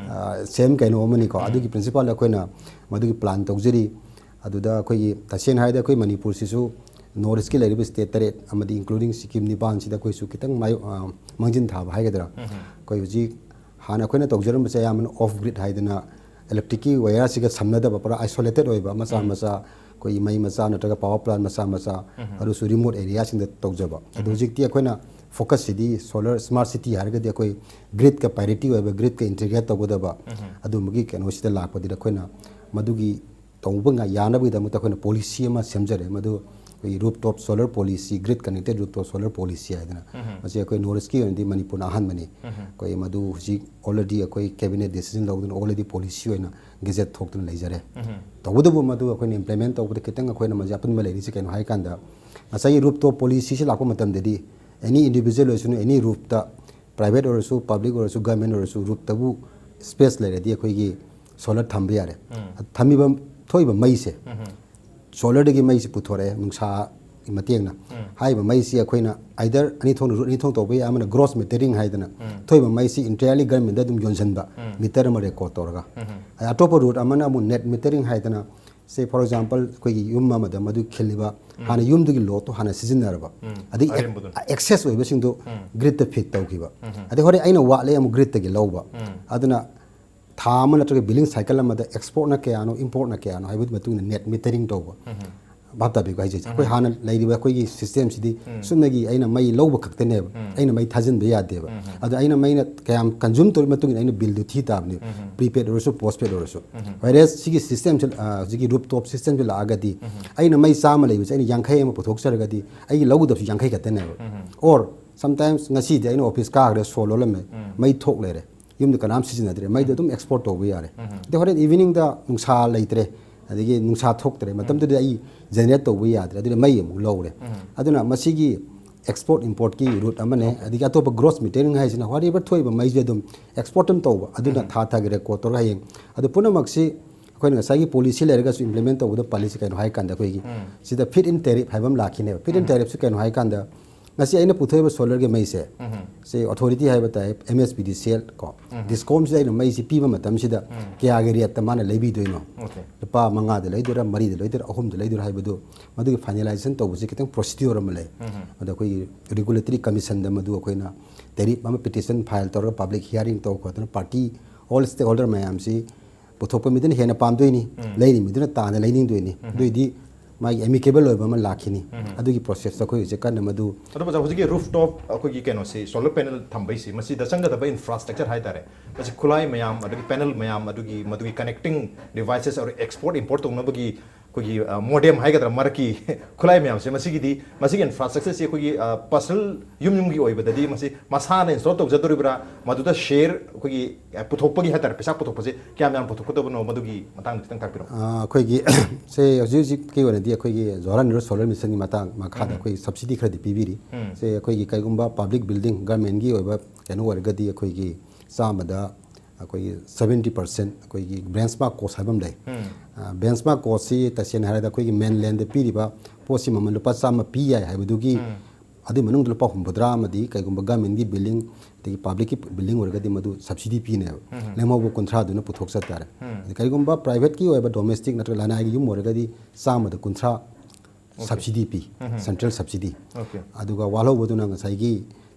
ꯁꯦꯝ ꯀꯩꯅꯣ ꯑꯃꯅꯤꯀꯣ꯫ ꯑꯗꯨꯒꯤ ꯄ꯭ꯔꯤꯟꯁꯤꯄꯜꯗ ꯑꯩꯈꯣꯏꯅ ꯃꯗꯨꯒꯤ ꯄ꯭ꯂꯥꯟ ꯇꯧꯖꯔꯤ꯫ ꯑꯗꯨꯗ ꯑꯩꯈꯣꯏꯒꯤ ꯇꯁꯦꯡꯅ ꯍꯥꯏꯔꯗꯤ ꯑꯩꯈꯣꯏ ꯃꯅꯤꯄꯨꯔꯁꯤꯁꯨ ꯅꯣꯔꯠ ꯏꯁꯀꯤ ꯂꯩꯔꯤꯕ ꯁ꯭ꯇꯦꯠ ꯇꯔꯦꯠ ꯑꯃꯗꯤ ꯏꯟꯀ꯭ꯂꯨꯗꯤꯡ ꯁꯤꯛꯀꯤꯝ ꯅꯤꯄꯥꯟꯁꯤꯗ ꯑꯩꯈꯣꯏꯁꯨ ꯈꯤꯇꯪ ꯃꯥꯌꯣ-, ꯑ, ꯃꯥꯡꯖꯤꯟ ꯊꯥꯕ ꯍꯥꯏꯒꯗ꯭ꯔꯥ, ꯑꯩꯈꯣꯏ ꯍꯧꯖꯤꯛ ꯍꯥꯟꯅ ꯑꯩꯈꯣꯏꯅ ꯇꯧꯖꯔꯝꯕꯁꯦ ꯑꯌꯥꯝꯕꯅ ꯑꯣꯐ ꯒ꯭ꯔꯤꯗ ꯍꯥꯏꯗꯅ ꯏꯂꯦꯛꯇ꯭ꯔꯤꯛꯀꯤ ꯋꯥꯌꯔꯁꯤꯒ ꯁꯝꯅꯗꯕ, ꯄꯨꯔꯥ ꯑꯥꯏꯁꯣꯂꯦꯇꯦꯠ ꯑꯣꯏꯕ, ꯃꯆꯥ ꯃꯆꯥ ꯑꯩꯈꯣꯏꯒꯤ ꯃꯩ ꯃꯆꯥ ꯅꯠꯇ꯭ꯔꯒ ꯄꯥꯋꯔ ꯄ꯭ꯂꯥꯟ ꯃꯆꯥ ꯃꯆꯥ, ꯑꯗꯨꯁꯨ ꯔꯤꯃꯣꯠ ꯑꯦꯔꯤꯌꯥꯁꯤꯡꯗ ꯇꯧꯖꯕ꯫ ꯑꯗꯣ ꯍꯧꯖꯤꯛꯇꯤ ꯑꯩꯈꯣꯏꯅ ꯐꯣꯀꯁꯁꯤꯗꯤ ꯁꯣꯂꯔ ꯁ꯭ꯃꯥꯔꯠ ꯁꯤꯇꯤ ꯍꯥꯏꯔꯒꯗꯤ ꯑꯩꯈꯣꯏ ꯒ꯭ꯔꯤꯗꯀ ꯄꯦꯔꯤꯇꯤ ꯑꯣꯏꯕ, ꯒ꯭ꯔꯤꯗꯀ ꯏꯟꯇꯤꯒ꯭ꯔꯦꯠ ꯇꯧꯒꯗꯕ ꯑꯗꯨꯝꯕꯒꯤ ꯀꯩꯅꯣꯁꯤꯗ ꯂꯥꯛꯄꯗꯨꯗ ꯑꯩꯈꯣꯏꯅ ꯃꯗꯨꯒꯤ ꯇꯧꯕ ꯉ-, ꯌꯥꯅꯕꯒꯤꯗꯃꯛꯇ ꯑꯩꯈꯣꯏꯅ ꯄꯣꯂꯤꯁꯤ ꯑꯃ ꯁꯦꯝꯖꯔꯦ꯫ ꯃꯗꯨ ꯑꯩꯈꯣꯏꯒꯤ ꯔꯨꯞ ꯇꯣꯞ solar policy, grid connected roof ꯇꯣꯞ ꯁꯣꯂꯔ ꯄꯣꯂꯤꯁꯤ ꯍꯥꯏꯗꯅ꯫ ꯃꯁꯤ ꯑꯩꯈꯣꯏ ꯅꯣꯔꯠ ꯏꯁꯀꯤ ꯑꯣꯏꯅꯗꯤ ꯃꯅꯤꯄꯨꯔꯅ ꯑꯍꯥꯟꯕꯅꯤ꯫ ꯑꯩꯈꯣꯏ ꯃꯗꯨ ꯍꯧꯖꯤꯛ ꯑꯣꯜꯔꯦꯗꯤ ꯑꯩꯈꯣꯏ ꯀꯦꯕꯤꯅꯦꯠ ꯗꯤꯁꯤꯖꯟ ꯂꯧꯗꯨꯅ ꯑꯣꯜꯔꯦꯗꯤ ꯄꯣꯂꯤꯁꯤ ꯑꯣꯏꯅ ꯒꯦꯖꯦꯠ ꯊꯣꯛꯇꯨꯅ ꯂꯩꯖꯔꯦ꯫ ꯇꯧꯕꯇꯕꯨ ꯃꯗꯨ ꯑꯩꯈꯣꯏꯅ ꯏꯝꯄ꯭ꯂꯤꯃꯦꯟ ꯇꯧꯕꯗ ꯈꯤꯇꯪ ꯑꯩꯈꯣꯏꯅ ꯃꯁꯤ ꯑꯄꯟꯕ ꯂꯩꯔꯤꯁꯤ ꯀꯩꯅꯣ ꯍꯥꯏꯀꯥꯟꯗ, ꯉꯁꯥꯏꯒꯤ ꯔꯨꯞ ꯇꯣꯞ ꯄꯣꯂꯤꯁꯤꯁꯤ ꯂꯥꯛꯄ ꯃꯇꯝꯗꯗꯤ ꯑꯦꯅꯤ ꯏꯟꯗꯤꯕꯤꯖꯨꯋꯦꯜ ꯑꯣꯏꯔꯁꯨ, ꯑꯦꯅꯤ ꯔꯨꯐꯇ, ꯄ꯭ꯔꯥꯏꯚꯦꯠ ꯑꯣꯏꯔꯁꯨ, ꯄꯕ꯭ꯂꯤꯛ ꯑꯣꯏꯔꯁꯨ, ꯒꯚꯔꯟꯃꯦꯟ ꯑꯣꯏꯔꯁꯨ, ꯔꯨꯐꯇꯕꯨ ꯁ꯭ꯄꯦꯁ ꯂꯩꯔꯗꯤ ꯑꯩꯈꯣꯏꯒꯤ ꯁꯣꯂꯔ ꯊꯝꯕ ꯌꯥꯔꯦ꯫ ꯊꯝꯃꯤꯕ, ꯊꯣꯛꯏꯕ ꯃꯩꯁꯦ, ꯁꯣꯂꯔꯗꯒꯤ ꯃꯩꯁꯤ ꯄꯨꯊꯣꯔꯛꯑꯦ ꯅꯨꯡꯁꯥꯒꯤ ꯃꯇꯦꯡꯅ꯫ ꯍꯥꯏꯔꯤꯕ ꯃꯩꯁꯤ ꯑꯩꯈꯣꯏꯅ ꯑꯥꯏꯗꯔ ꯑꯅꯤ ꯊꯣꯛꯅ, ꯔꯨꯠ ꯑꯅꯤ ꯊꯣꯛꯅ ꯇꯧꯕ ꯌꯥꯏ꯫ ꯑꯃꯅ ꯒ꯭ꯔꯣꯁ ꯃꯤꯇꯔꯤꯡ ꯍꯥꯏꯗꯅ ꯊꯣꯛꯏꯕ ꯃꯩꯁꯤ ꯏꯟꯇꯤꯌꯔꯂꯤ ꯒꯚꯔꯟꯃꯦꯟꯗ ꯑꯗꯨꯝ ꯌꯣꯟꯁꯤꯟꯕ, ꯃꯤꯇꯔ ꯑꯃ ꯔꯦꯀꯣꯔꯗ ꯇꯧꯔꯒ꯫ ꯑꯗ ꯑꯇꯣꯞꯄ ꯔꯨꯠ ꯑꯃꯅ ꯑꯃꯨꯛ ꯅꯦꯠ ꯃꯤꯇꯔꯤꯡ ꯍꯥꯏꯗꯅ, ꯁꯦ ꯐꯣꯔ ꯑꯦꯛꯖꯥꯝꯄꯜ ꯑꯩꯈꯣꯏꯒꯤ ꯌꯨꯝ ꯑꯃꯗ ꯃꯗꯨ ꯈꯤꯜꯂꯤꯕ ꯍꯥꯟꯅ ꯌꯨꯝꯗꯨꯒꯤ ꯂꯣꯠꯇꯣ ꯍꯥꯟꯅ ꯁꯤꯖꯤꯟꯅꯔꯕ, ꯑꯗꯒꯤ ꯑꯦꯛꯁꯦꯁ ꯑꯣꯏꯕꯁꯤꯡꯗꯣ ꯒ꯭ꯔꯤꯠꯇ ꯐꯤꯠ ꯇꯧꯈꯤꯕ, ꯑꯗꯩ ꯍꯣꯔꯦꯟ ꯑꯩꯅ ꯋꯥꯠꯂꯦ ꯑꯃꯨꯛ ꯒ꯭ꯔꯤꯠꯇꯒꯤ ꯂꯧꯕ꯫ ꯑꯗꯨꯅ ꯊꯥ ꯑꯃ ꯅꯠꯇ꯭ꯔꯒ ꯕꯤꯂꯤꯡ ꯁꯥꯏꯀꯜ ꯑꯃꯗ ꯑꯦꯛꯁꯄꯣꯔꯠꯅ ꯀꯌꯥꯅꯣ, ꯏꯝꯄꯣꯔꯠꯅ ꯀꯌꯥꯅꯣ ꯍꯥꯏꯕꯒꯤ ꯃꯇꯨꯡ ꯏꯟꯅ ꯅꯦꯠ ꯃꯤꯇꯔꯤꯡ ꯇꯧꯕ꯫ ꯚꯥꯞ ꯇꯥꯕꯤꯀꯣ ꯍꯥꯏꯁꯦ? ꯑꯩꯈꯣꯏ ꯍꯥꯟꯅ ꯂꯩꯔꯤꯕ ꯑꯩꯈꯣꯏꯒꯤ ꯁꯤꯁꯇꯦꯝꯁꯤꯗꯤ ꯆꯨꯝꯅꯒꯤ ꯑꯩꯅ ꯃꯩ ꯂꯧꯕ ꯈꯛꯇꯅꯦꯕ, ꯑꯩꯅ ꯃꯩ ꯊꯥꯖꯤꯟꯕ ꯌꯥꯗꯦꯕ꯫ ꯑꯗꯣ ꯑꯩꯅ ꯃꯩꯅ ꯀꯌꯥꯝ ꯀꯟꯖꯨꯝ ꯇꯧꯔꯤ ꯃꯇꯨꯡ ꯏꯟꯅ ꯑꯩꯅ ꯕꯤꯜꯗꯨ ꯊꯤ ꯇꯥꯕꯅꯦꯕ, ꯄ꯭ꯔꯤꯄꯦꯗ ꯑꯣꯏꯔꯁꯨ, ꯄꯣꯁꯄꯦꯗ ꯑꯣꯏꯔꯁꯨ꯫ ꯋꯦꯔꯦꯁ ꯁꯤꯒꯤ ꯁꯤꯁꯇꯦꯝꯁꯤ, ꯑ, ꯍꯧꯖꯤꯛꯀꯤ ꯔꯨꯞ ꯇꯣꯞ ꯁꯤꯁꯇꯦꯝꯁꯤ ꯂꯥꯛꯑꯒꯗꯤ, ꯑꯩꯅ ꯃꯩ ꯆꯥꯝꯃ ꯂꯩꯕꯁꯦ ꯑꯩꯅ ꯌꯥꯡꯈꯩ ꯑꯃ ꯄꯨꯊꯣꯛꯆꯔꯒꯗꯤ ꯑꯩꯒꯤ ꯂꯧꯒꯗꯕꯁꯨ ꯌꯥꯡꯈꯩ ꯈꯛꯇꯅꯦꯕ꯫ ꯑꯣꯔ ꯁꯝꯇꯥꯏꯝꯁ ꯉꯁꯤꯗꯤ ꯑꯩꯅ ꯑꯣꯐꯤꯁ ꯀꯥꯈ꯭ꯔꯦ, ꯁꯣ ꯂꯣꯜꯂꯝꯃꯦ, ꯃꯩ ꯊꯣꯛ ꯂꯩꯔꯦ, ꯌꯨꯝꯗ ꯀꯅꯥꯝ ꯁꯤꯖꯤꯟꯅꯗ꯭ꯔꯦ, ꯃꯩꯗꯣ ꯑꯗꯨꯝ ꯑꯦꯛꯁꯄꯣꯔꯠ ꯇꯧꯕ ꯌꯥꯔꯦ꯫ ꯑꯗꯩ ꯍꯣꯔꯦꯟ ꯏꯚꯤꯅꯤꯡꯗ ꯅꯨꯡꯁꯥ ꯂꯩꯇ꯭ꯔꯦ, ꯑꯗꯒꯤ ꯅꯨꯡꯁꯥ ꯊꯣꯛꯇ꯭ꯔꯦ, ꯃꯇꯝꯗꯨꯗꯤ ꯑꯩ ꯖꯦꯅꯦꯔꯦꯠ ꯇꯧꯕ ꯌꯥꯗ꯭ꯔꯦ, ꯑꯗꯨꯅ ꯃꯩ ꯑꯃꯨꯛ ꯂꯧꯔꯦ꯫ ꯑꯗꯨꯅ ꯃꯁꯤꯒꯤ ꯑꯦꯛꯁꯄꯣꯔꯠ ꯏꯝꯄꯣꯔꯠꯀꯤ ꯔꯨꯠ ꯑꯃꯅꯦ꯫ ꯑꯗꯒꯤ ꯑꯇꯣꯞꯄ ꯒ꯭ꯔꯣꯁ ꯃꯤꯇꯔꯤꯡ ꯍꯥꯏꯁꯤꯅ ꯋꯥꯠ ꯑꯦꯚꯔ ꯊꯣꯛꯏꯕ ꯃꯩꯁꯦ ꯑꯗꯨꯝ ꯑꯦꯛꯁꯄꯣꯔꯠ ꯑꯗꯨꯝ ꯇꯧꯕ, ꯑꯗꯨꯅ ꯊꯥ ꯊꯥꯒꯤ ꯔꯦꯀꯣꯔꯠ ꯇꯧꯔꯒ ꯍꯌꯦꯡ ꯑꯗꯨ ꯄꯨꯝꯅꯃꯛꯁꯤ ꯑꯩꯈꯣꯏꯅ ꯉꯁꯥꯏꯒꯤ ꯄꯣꯂꯤꯁꯤ ꯂꯩꯔꯒꯁꯨ ꯏꯝꯄ꯭ꯂꯤꯃꯦꯟ ꯇꯧꯕꯗ ꯄꯥꯂꯤꯁꯤ ꯀꯩꯅꯣ ꯍꯥꯏꯀꯥꯟꯗ ꯑꯩꯈꯣꯏꯒꯤ ꯁꯤꯗ ꯐꯤꯠ ꯏꯟ ꯇꯦꯔꯤꯐ ꯍꯥꯏꯕ ꯑꯃ ꯂꯥꯛꯈꯤꯅꯦꯕ꯫ ꯐꯤꯠ ꯏꯟ ꯇꯦꯔꯤꯐꯁꯤ ꯀꯩꯅꯣ ꯍꯥꯏꯀꯥꯟꯗ ꯉꯁꯤ ꯑꯩꯅ ꯄꯨꯊꯣꯛꯏꯕ ꯁꯣꯂꯔꯒꯤ ꯃꯩꯁꯦ, ꯁꯤ ꯑꯣꯊꯣꯔꯤꯇꯤ ꯍꯥꯏꯕ ꯇꯥꯏ, ꯑꯦꯝ ꯑꯦꯁ ꯄꯤ ꯗꯤ ꯁꯤ ꯑꯦꯜ ꯀꯣ, ꯗꯤꯁꯀꯣꯝꯁꯤꯗ ꯑꯩꯅ ꯃꯩꯁꯤ ꯄꯤꯕ ꯃꯇꯝꯁꯤꯗ ꯀꯌꯥꯒꯤ ꯔꯦꯠꯇ ꯃꯥꯅ ꯂꯩꯕꯤꯗꯣꯏꯅꯣ? ꯂꯨꯄꯥ ꯃꯉꯥꯗ ꯂꯩꯗꯣꯏꯔꯥ, ꯃꯔꯤꯗ ꯂꯩꯗꯣꯏꯔꯥ, ꯑꯍꯨꯝꯗ ꯂꯩꯗꯣꯏꯔꯥ ꯍꯥꯏꯕꯗꯨ, ꯃꯗꯨꯒꯤ ꯐꯥꯏꯅꯦꯂꯥꯏꯖꯦꯁꯟ ꯇꯧꯕꯁꯤ ꯈꯤꯇꯪ ꯄ꯭ꯔꯣꯁꯤꯗ꯭ꯌꯨꯔ ꯑꯃ ꯂꯩ꯫ ꯑꯗꯣ ꯑꯩꯈꯣꯏꯒꯤ ꯔꯤꯒꯨꯂꯦꯇꯔꯤ ꯀꯃꯤꯁꯟꯗ ꯃꯗꯨ ꯑꯩꯈꯣꯏꯅ ꯇꯦꯔꯤꯐ ꯑꯃ ꯄꯤꯇꯤꯁꯟ ꯐꯥꯏꯜ ꯇꯧꯔꯒ ꯄꯕ꯭ꯂꯤꯛ ꯍꯤꯌꯥꯔꯤꯡ ꯇꯧ ꯈꯣꯠꯇꯅ ꯄꯥꯔꯇꯤ, ꯑꯣꯜ ꯁ꯭ꯇꯦꯛ ꯍꯣꯜꯗꯔ ꯃꯌꯥꯝꯁꯤ ꯄꯨꯊꯣꯛꯄ ꯃꯤꯗꯨꯅ ꯍꯦꯟꯅ ꯄꯥꯝꯗꯣꯏꯅꯤ, ꯂꯩꯔꯤ ꯃꯤꯗꯨꯅ ꯇꯥꯅ ꯂꯩꯅꯤꯡꯗꯣꯏꯅꯤ꯫ ꯑꯗꯨꯏꯗꯤ ꯃꯥꯒꯤ ꯑꯦꯃꯤꯀꯦꯕꯜ ꯑꯣꯏꯕ ꯑꯃ ꯂꯥꯛꯈꯤꯅꯤ꯫ ꯑꯗꯨꯒꯤ ꯄ꯭ꯔꯣꯁꯦꯁꯇ ꯑꯩꯈꯣꯏ ꯍꯧꯖꯤꯛ ꯀꯟꯅ ꯃꯗꯨ ꯑꯗꯣ ꯑꯣꯖꯥ, ꯍꯧꯖꯤꯛꯀꯤ ꯔꯨꯐ ꯇꯣꯞ ꯑꯩꯈꯣꯏꯒꯤ ꯀꯩꯅꯣꯁꯤ, ꯁꯣꯂꯔ ꯄꯦꯅꯦꯜ ꯊꯝꯕꯩꯁꯤ, ꯃꯁꯤꯗ ꯆꯪꯒꯗꯕ ꯏꯟꯐ꯭ꯔꯥꯁ꯭ꯇ꯭ꯔꯛꯆꯔ ꯍꯥꯏꯇꯥꯔꯦ, ꯃꯁꯤ ꯈꯨꯠꯂꯥꯏ ꯃꯌꯥꯝ, ꯑꯗꯒꯤ ꯄꯦꯅꯦꯜ ꯃꯌꯥꯝ, ꯑꯗꯨꯒꯤ ꯃꯗꯨꯒꯤ ꯀꯅꯦꯛꯇꯤꯡ ꯗꯤꯚꯥꯏꯁꯦꯁ ꯑꯣꯔ ꯑꯦꯛꯁꯄꯣꯔꯠ ꯏꯝꯄꯣꯔꯠ ꯇꯧꯅꯕꯒꯤ ꯑꯩꯈꯣꯏꯒꯤ ꯃꯣꯗꯦꯝ ꯍꯥꯏꯒꯗ꯭ꯔꯥ, ꯃꯔꯛꯀꯤ ꯈꯨꯠꯂꯥꯏ ꯃꯌꯥꯝꯁꯦ, ꯃꯁꯤꯒꯤꯗꯤ, ꯃꯁꯤꯒꯤ ꯏꯟꯐ꯭ꯔꯥꯁ꯭ꯇ꯭ꯔꯛꯆꯔꯁꯤ ꯑꯩꯈꯣꯏꯒꯤ ꯄꯔꯁꯅꯦꯜ ꯌꯨꯝ ꯌꯨꯝꯒꯤ ꯑꯣꯏꯕꯗꯗꯤ ꯃꯁꯤ ꯃꯁꯥꯅ ꯏꯟꯁꯇꯣꯜ ꯇꯧꯖꯗꯣꯔꯤꯕ꯭ꯔꯥ, ꯃꯗꯨꯗ ꯁꯦꯌꯔ ꯑꯩꯈꯣꯏꯒꯤ ꯄꯨꯊꯣꯛꯄꯒꯤ ꯍꯥꯏꯇꯥꯔꯦ, ꯄꯩꯁꯥ ꯄꯨꯊꯣꯛꯄꯁꯦ ꯀꯌꯥꯝ ꯌꯥꯝ ꯄꯨꯊꯣꯛꯀꯗꯕꯅꯣ, ꯃꯗꯨꯒꯤ ꯃꯇꯥꯡꯗ ꯈꯤꯇꯪ ꯇꯥꯛꯄꯤꯔꯛꯑꯣ꯫ ꯑꯩꯈꯣꯏꯒꯤ ꯁꯦ ꯍꯧꯖꯤꯛ ꯍꯧꯖꯤꯛꯀꯤ ꯑꯣꯏꯅꯗꯤ ꯑꯩꯈꯣꯏꯒꯤ ꯖꯋꯥꯍꯔꯂꯥꯜ ꯅꯦꯍꯔꯨ ꯁꯣꯂꯔ ꯃꯤꯁꯟꯒꯤ ꯃꯇꯥꯡ ꯃꯈꯥꯗ ꯑꯩꯈꯣꯏ ꯁꯕꯁꯤꯗꯤ ꯈꯔꯗꯤ ꯄꯤꯕꯤꯔꯤ꯫ ꯁꯦ ꯑꯩꯈꯣꯏꯒꯤ ꯀꯩꯒꯨꯝꯕ ꯄꯕ꯭ꯂꯤꯛ ꯕꯤꯜꯗꯤꯡ ꯒꯔꯃꯦꯟꯒꯤ ꯑꯣꯏꯕ ꯀꯩꯅꯣ ꯑꯣꯏꯔꯒꯗꯤ ꯑꯩꯈꯣꯏꯒꯤ ꯆꯥꯝꯃꯗ ꯑꯩꯈꯣꯏꯒꯤ ꯁꯕꯦꯟꯇꯤ ꯄꯔꯁꯦꯟ ꯑꯩꯈꯣꯏꯒꯤ ꯕꯦꯟꯆꯃꯥꯔꯛ ꯀꯣꯁ ꯍꯥꯏꯕ ꯑꯃ ꯂꯩ꯫ ꯕꯦꯟꯆꯃꯥꯔꯛ ꯀꯣꯁꯁꯤ ꯇꯁꯦꯡꯅ ꯍꯥꯏꯔꯗꯤ ꯑꯩꯈꯣꯏꯒꯤ ꯃꯦꯟꯂꯦꯟꯗ ꯄꯤꯔꯤꯕ ꯄꯣꯠꯁꯤ ꯃꯃꯜ ꯂꯨꯄꯥ ꯆꯥꯝꯃ ꯄꯤ ꯌꯥꯏ ꯍꯥꯏꯕꯗꯨꯒꯤ ꯑꯗꯨꯒꯤ ꯃꯅꯨꯡꯗ ꯂꯨꯄꯥ ꯍꯨꯝꯐꯨꯇꯔꯥ ꯑꯃꯗꯤ ꯀꯩꯒꯨꯝꯕ ꯒꯔꯃꯦꯟꯒꯤ ꯕꯤꯜꯗꯤꯡ ꯑꯗꯒꯤ ꯄꯕ꯭ꯂꯤꯛꯀꯤ ꯕꯤꯜꯗꯤꯡ ꯑꯣꯏꯔꯒꯗꯤ ꯃꯗꯨ ꯁꯕꯁꯤꯗꯤ ꯄꯤꯅꯦꯕ꯫ ꯂꯦꯝꯍꯧꯕ ꯀꯨꯟꯊ꯭ꯔꯥꯗꯨꯅ ꯄꯨꯊꯣꯛꯆ ꯇꯥꯔꯦ꯫ ꯑꯗ ꯀꯩꯒꯨꯝꯕ ꯄ꯭ꯔꯥꯏꯚꯦꯠꯀꯤ ꯑꯣꯏꯕ ꯗꯣꯃꯦꯁꯇꯤꯛ ꯅꯠꯇ꯭ꯔꯒ ꯂꯅꯥꯏꯒꯤ ꯌꯨꯝ ꯑꯣꯏꯔꯒꯗꯤ ꯆꯥꯝꯃꯗ ꯀꯨꯟꯊ꯭ꯔꯥ ꯁꯕꯁꯤꯗꯤ ꯄꯤ, ꯁꯦꯟꯇ꯭ꯔꯦꯜ ꯁꯕꯁꯤꯗꯤ꯫ Okay. ꯑꯗꯨꯒ ꯋꯥꯠꯍꯧꯕꯗꯨꯅ ꯉꯁꯥꯏꯒꯤ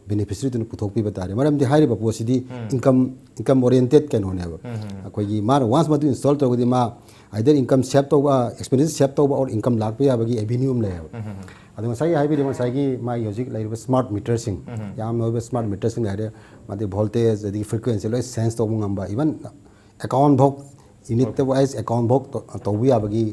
ꯕꯦꯅꯤꯐꯤꯁꯔꯤꯗꯨꯅ ꯄꯨꯊꯣꯛꯄꯤꯕ ꯇꯥꯔꯦ꯫ ꯃꯔꯝꯗꯤ ꯍꯥꯏꯔꯤꯕ ꯄꯣꯠꯁꯤꯗꯤ ꯏꯟꯀꯝ, ꯏꯟꯀꯝ ꯑꯣꯔꯤꯌꯦꯟꯇꯦꯠ ꯀꯩꯅꯣꯅꯦꯕ꯫ ꯑꯩꯈꯣꯏꯒꯤ ꯃꯥꯅ ꯋꯥꯟꯁ ꯃꯗꯨ ꯏꯟꯁꯇꯣꯜ ꯇꯧꯔꯒꯗꯤ ꯃꯥ ꯑꯥꯏꯗꯔ ꯏꯟꯀꯝ ꯁꯦꯞ ꯇꯧꯕ, ꯑꯦꯛꯁꯄꯦꯟꯗꯤꯆꯔ ꯁꯦꯞ ꯇꯧꯕ ꯑꯣꯔ ꯏꯟꯀꯝ ꯂꯥꯛꯄ ꯌꯥꯕꯒꯤ ꯑꯦꯚꯦꯅ꯭ꯌꯨ ꯑꯃ ꯂꯩꯌꯦꯕ꯫ ꯑꯗꯣ ꯉꯁꯥꯏꯒꯤ ꯍꯥꯏꯕꯤꯔꯤꯕ ꯉꯁꯥꯏꯒꯤ ꯃꯥꯒꯤ ꯍꯧꯖꯤꯛ ꯂꯩꯔꯤꯕ ꯁ꯭ꯃꯥꯔꯠ ꯃꯤꯇꯔꯁꯤꯡ, ꯌꯥꯝꯅ ꯑꯣꯏꯕ ꯁ꯭ꯃꯥꯔꯠ ꯃꯤꯇꯔꯁꯤꯡ ꯍꯥꯏꯔꯦ, ꯃꯥꯗꯤ ꯚꯣꯜꯇꯦꯖ ꯑꯗꯒꯤ ꯐ꯭ꯔꯤꯀ꯭ꯋꯦꯟꯁꯤ ꯂꯣꯏ ꯁꯦꯟꯁ ꯇꯧꯕ ꯉꯝꯕ, ꯏꯚꯟ ꯑꯦꯀꯥꯎꯟ ꯐꯥꯎ, ꯌꯨꯅꯤꯠꯇ ꯋꯥꯏꯁ ꯑꯦꯀꯥꯎꯟ ꯐꯥꯎ ꯇꯧ-, ꯇꯧꯕ ꯌꯥꯕꯒꯤ,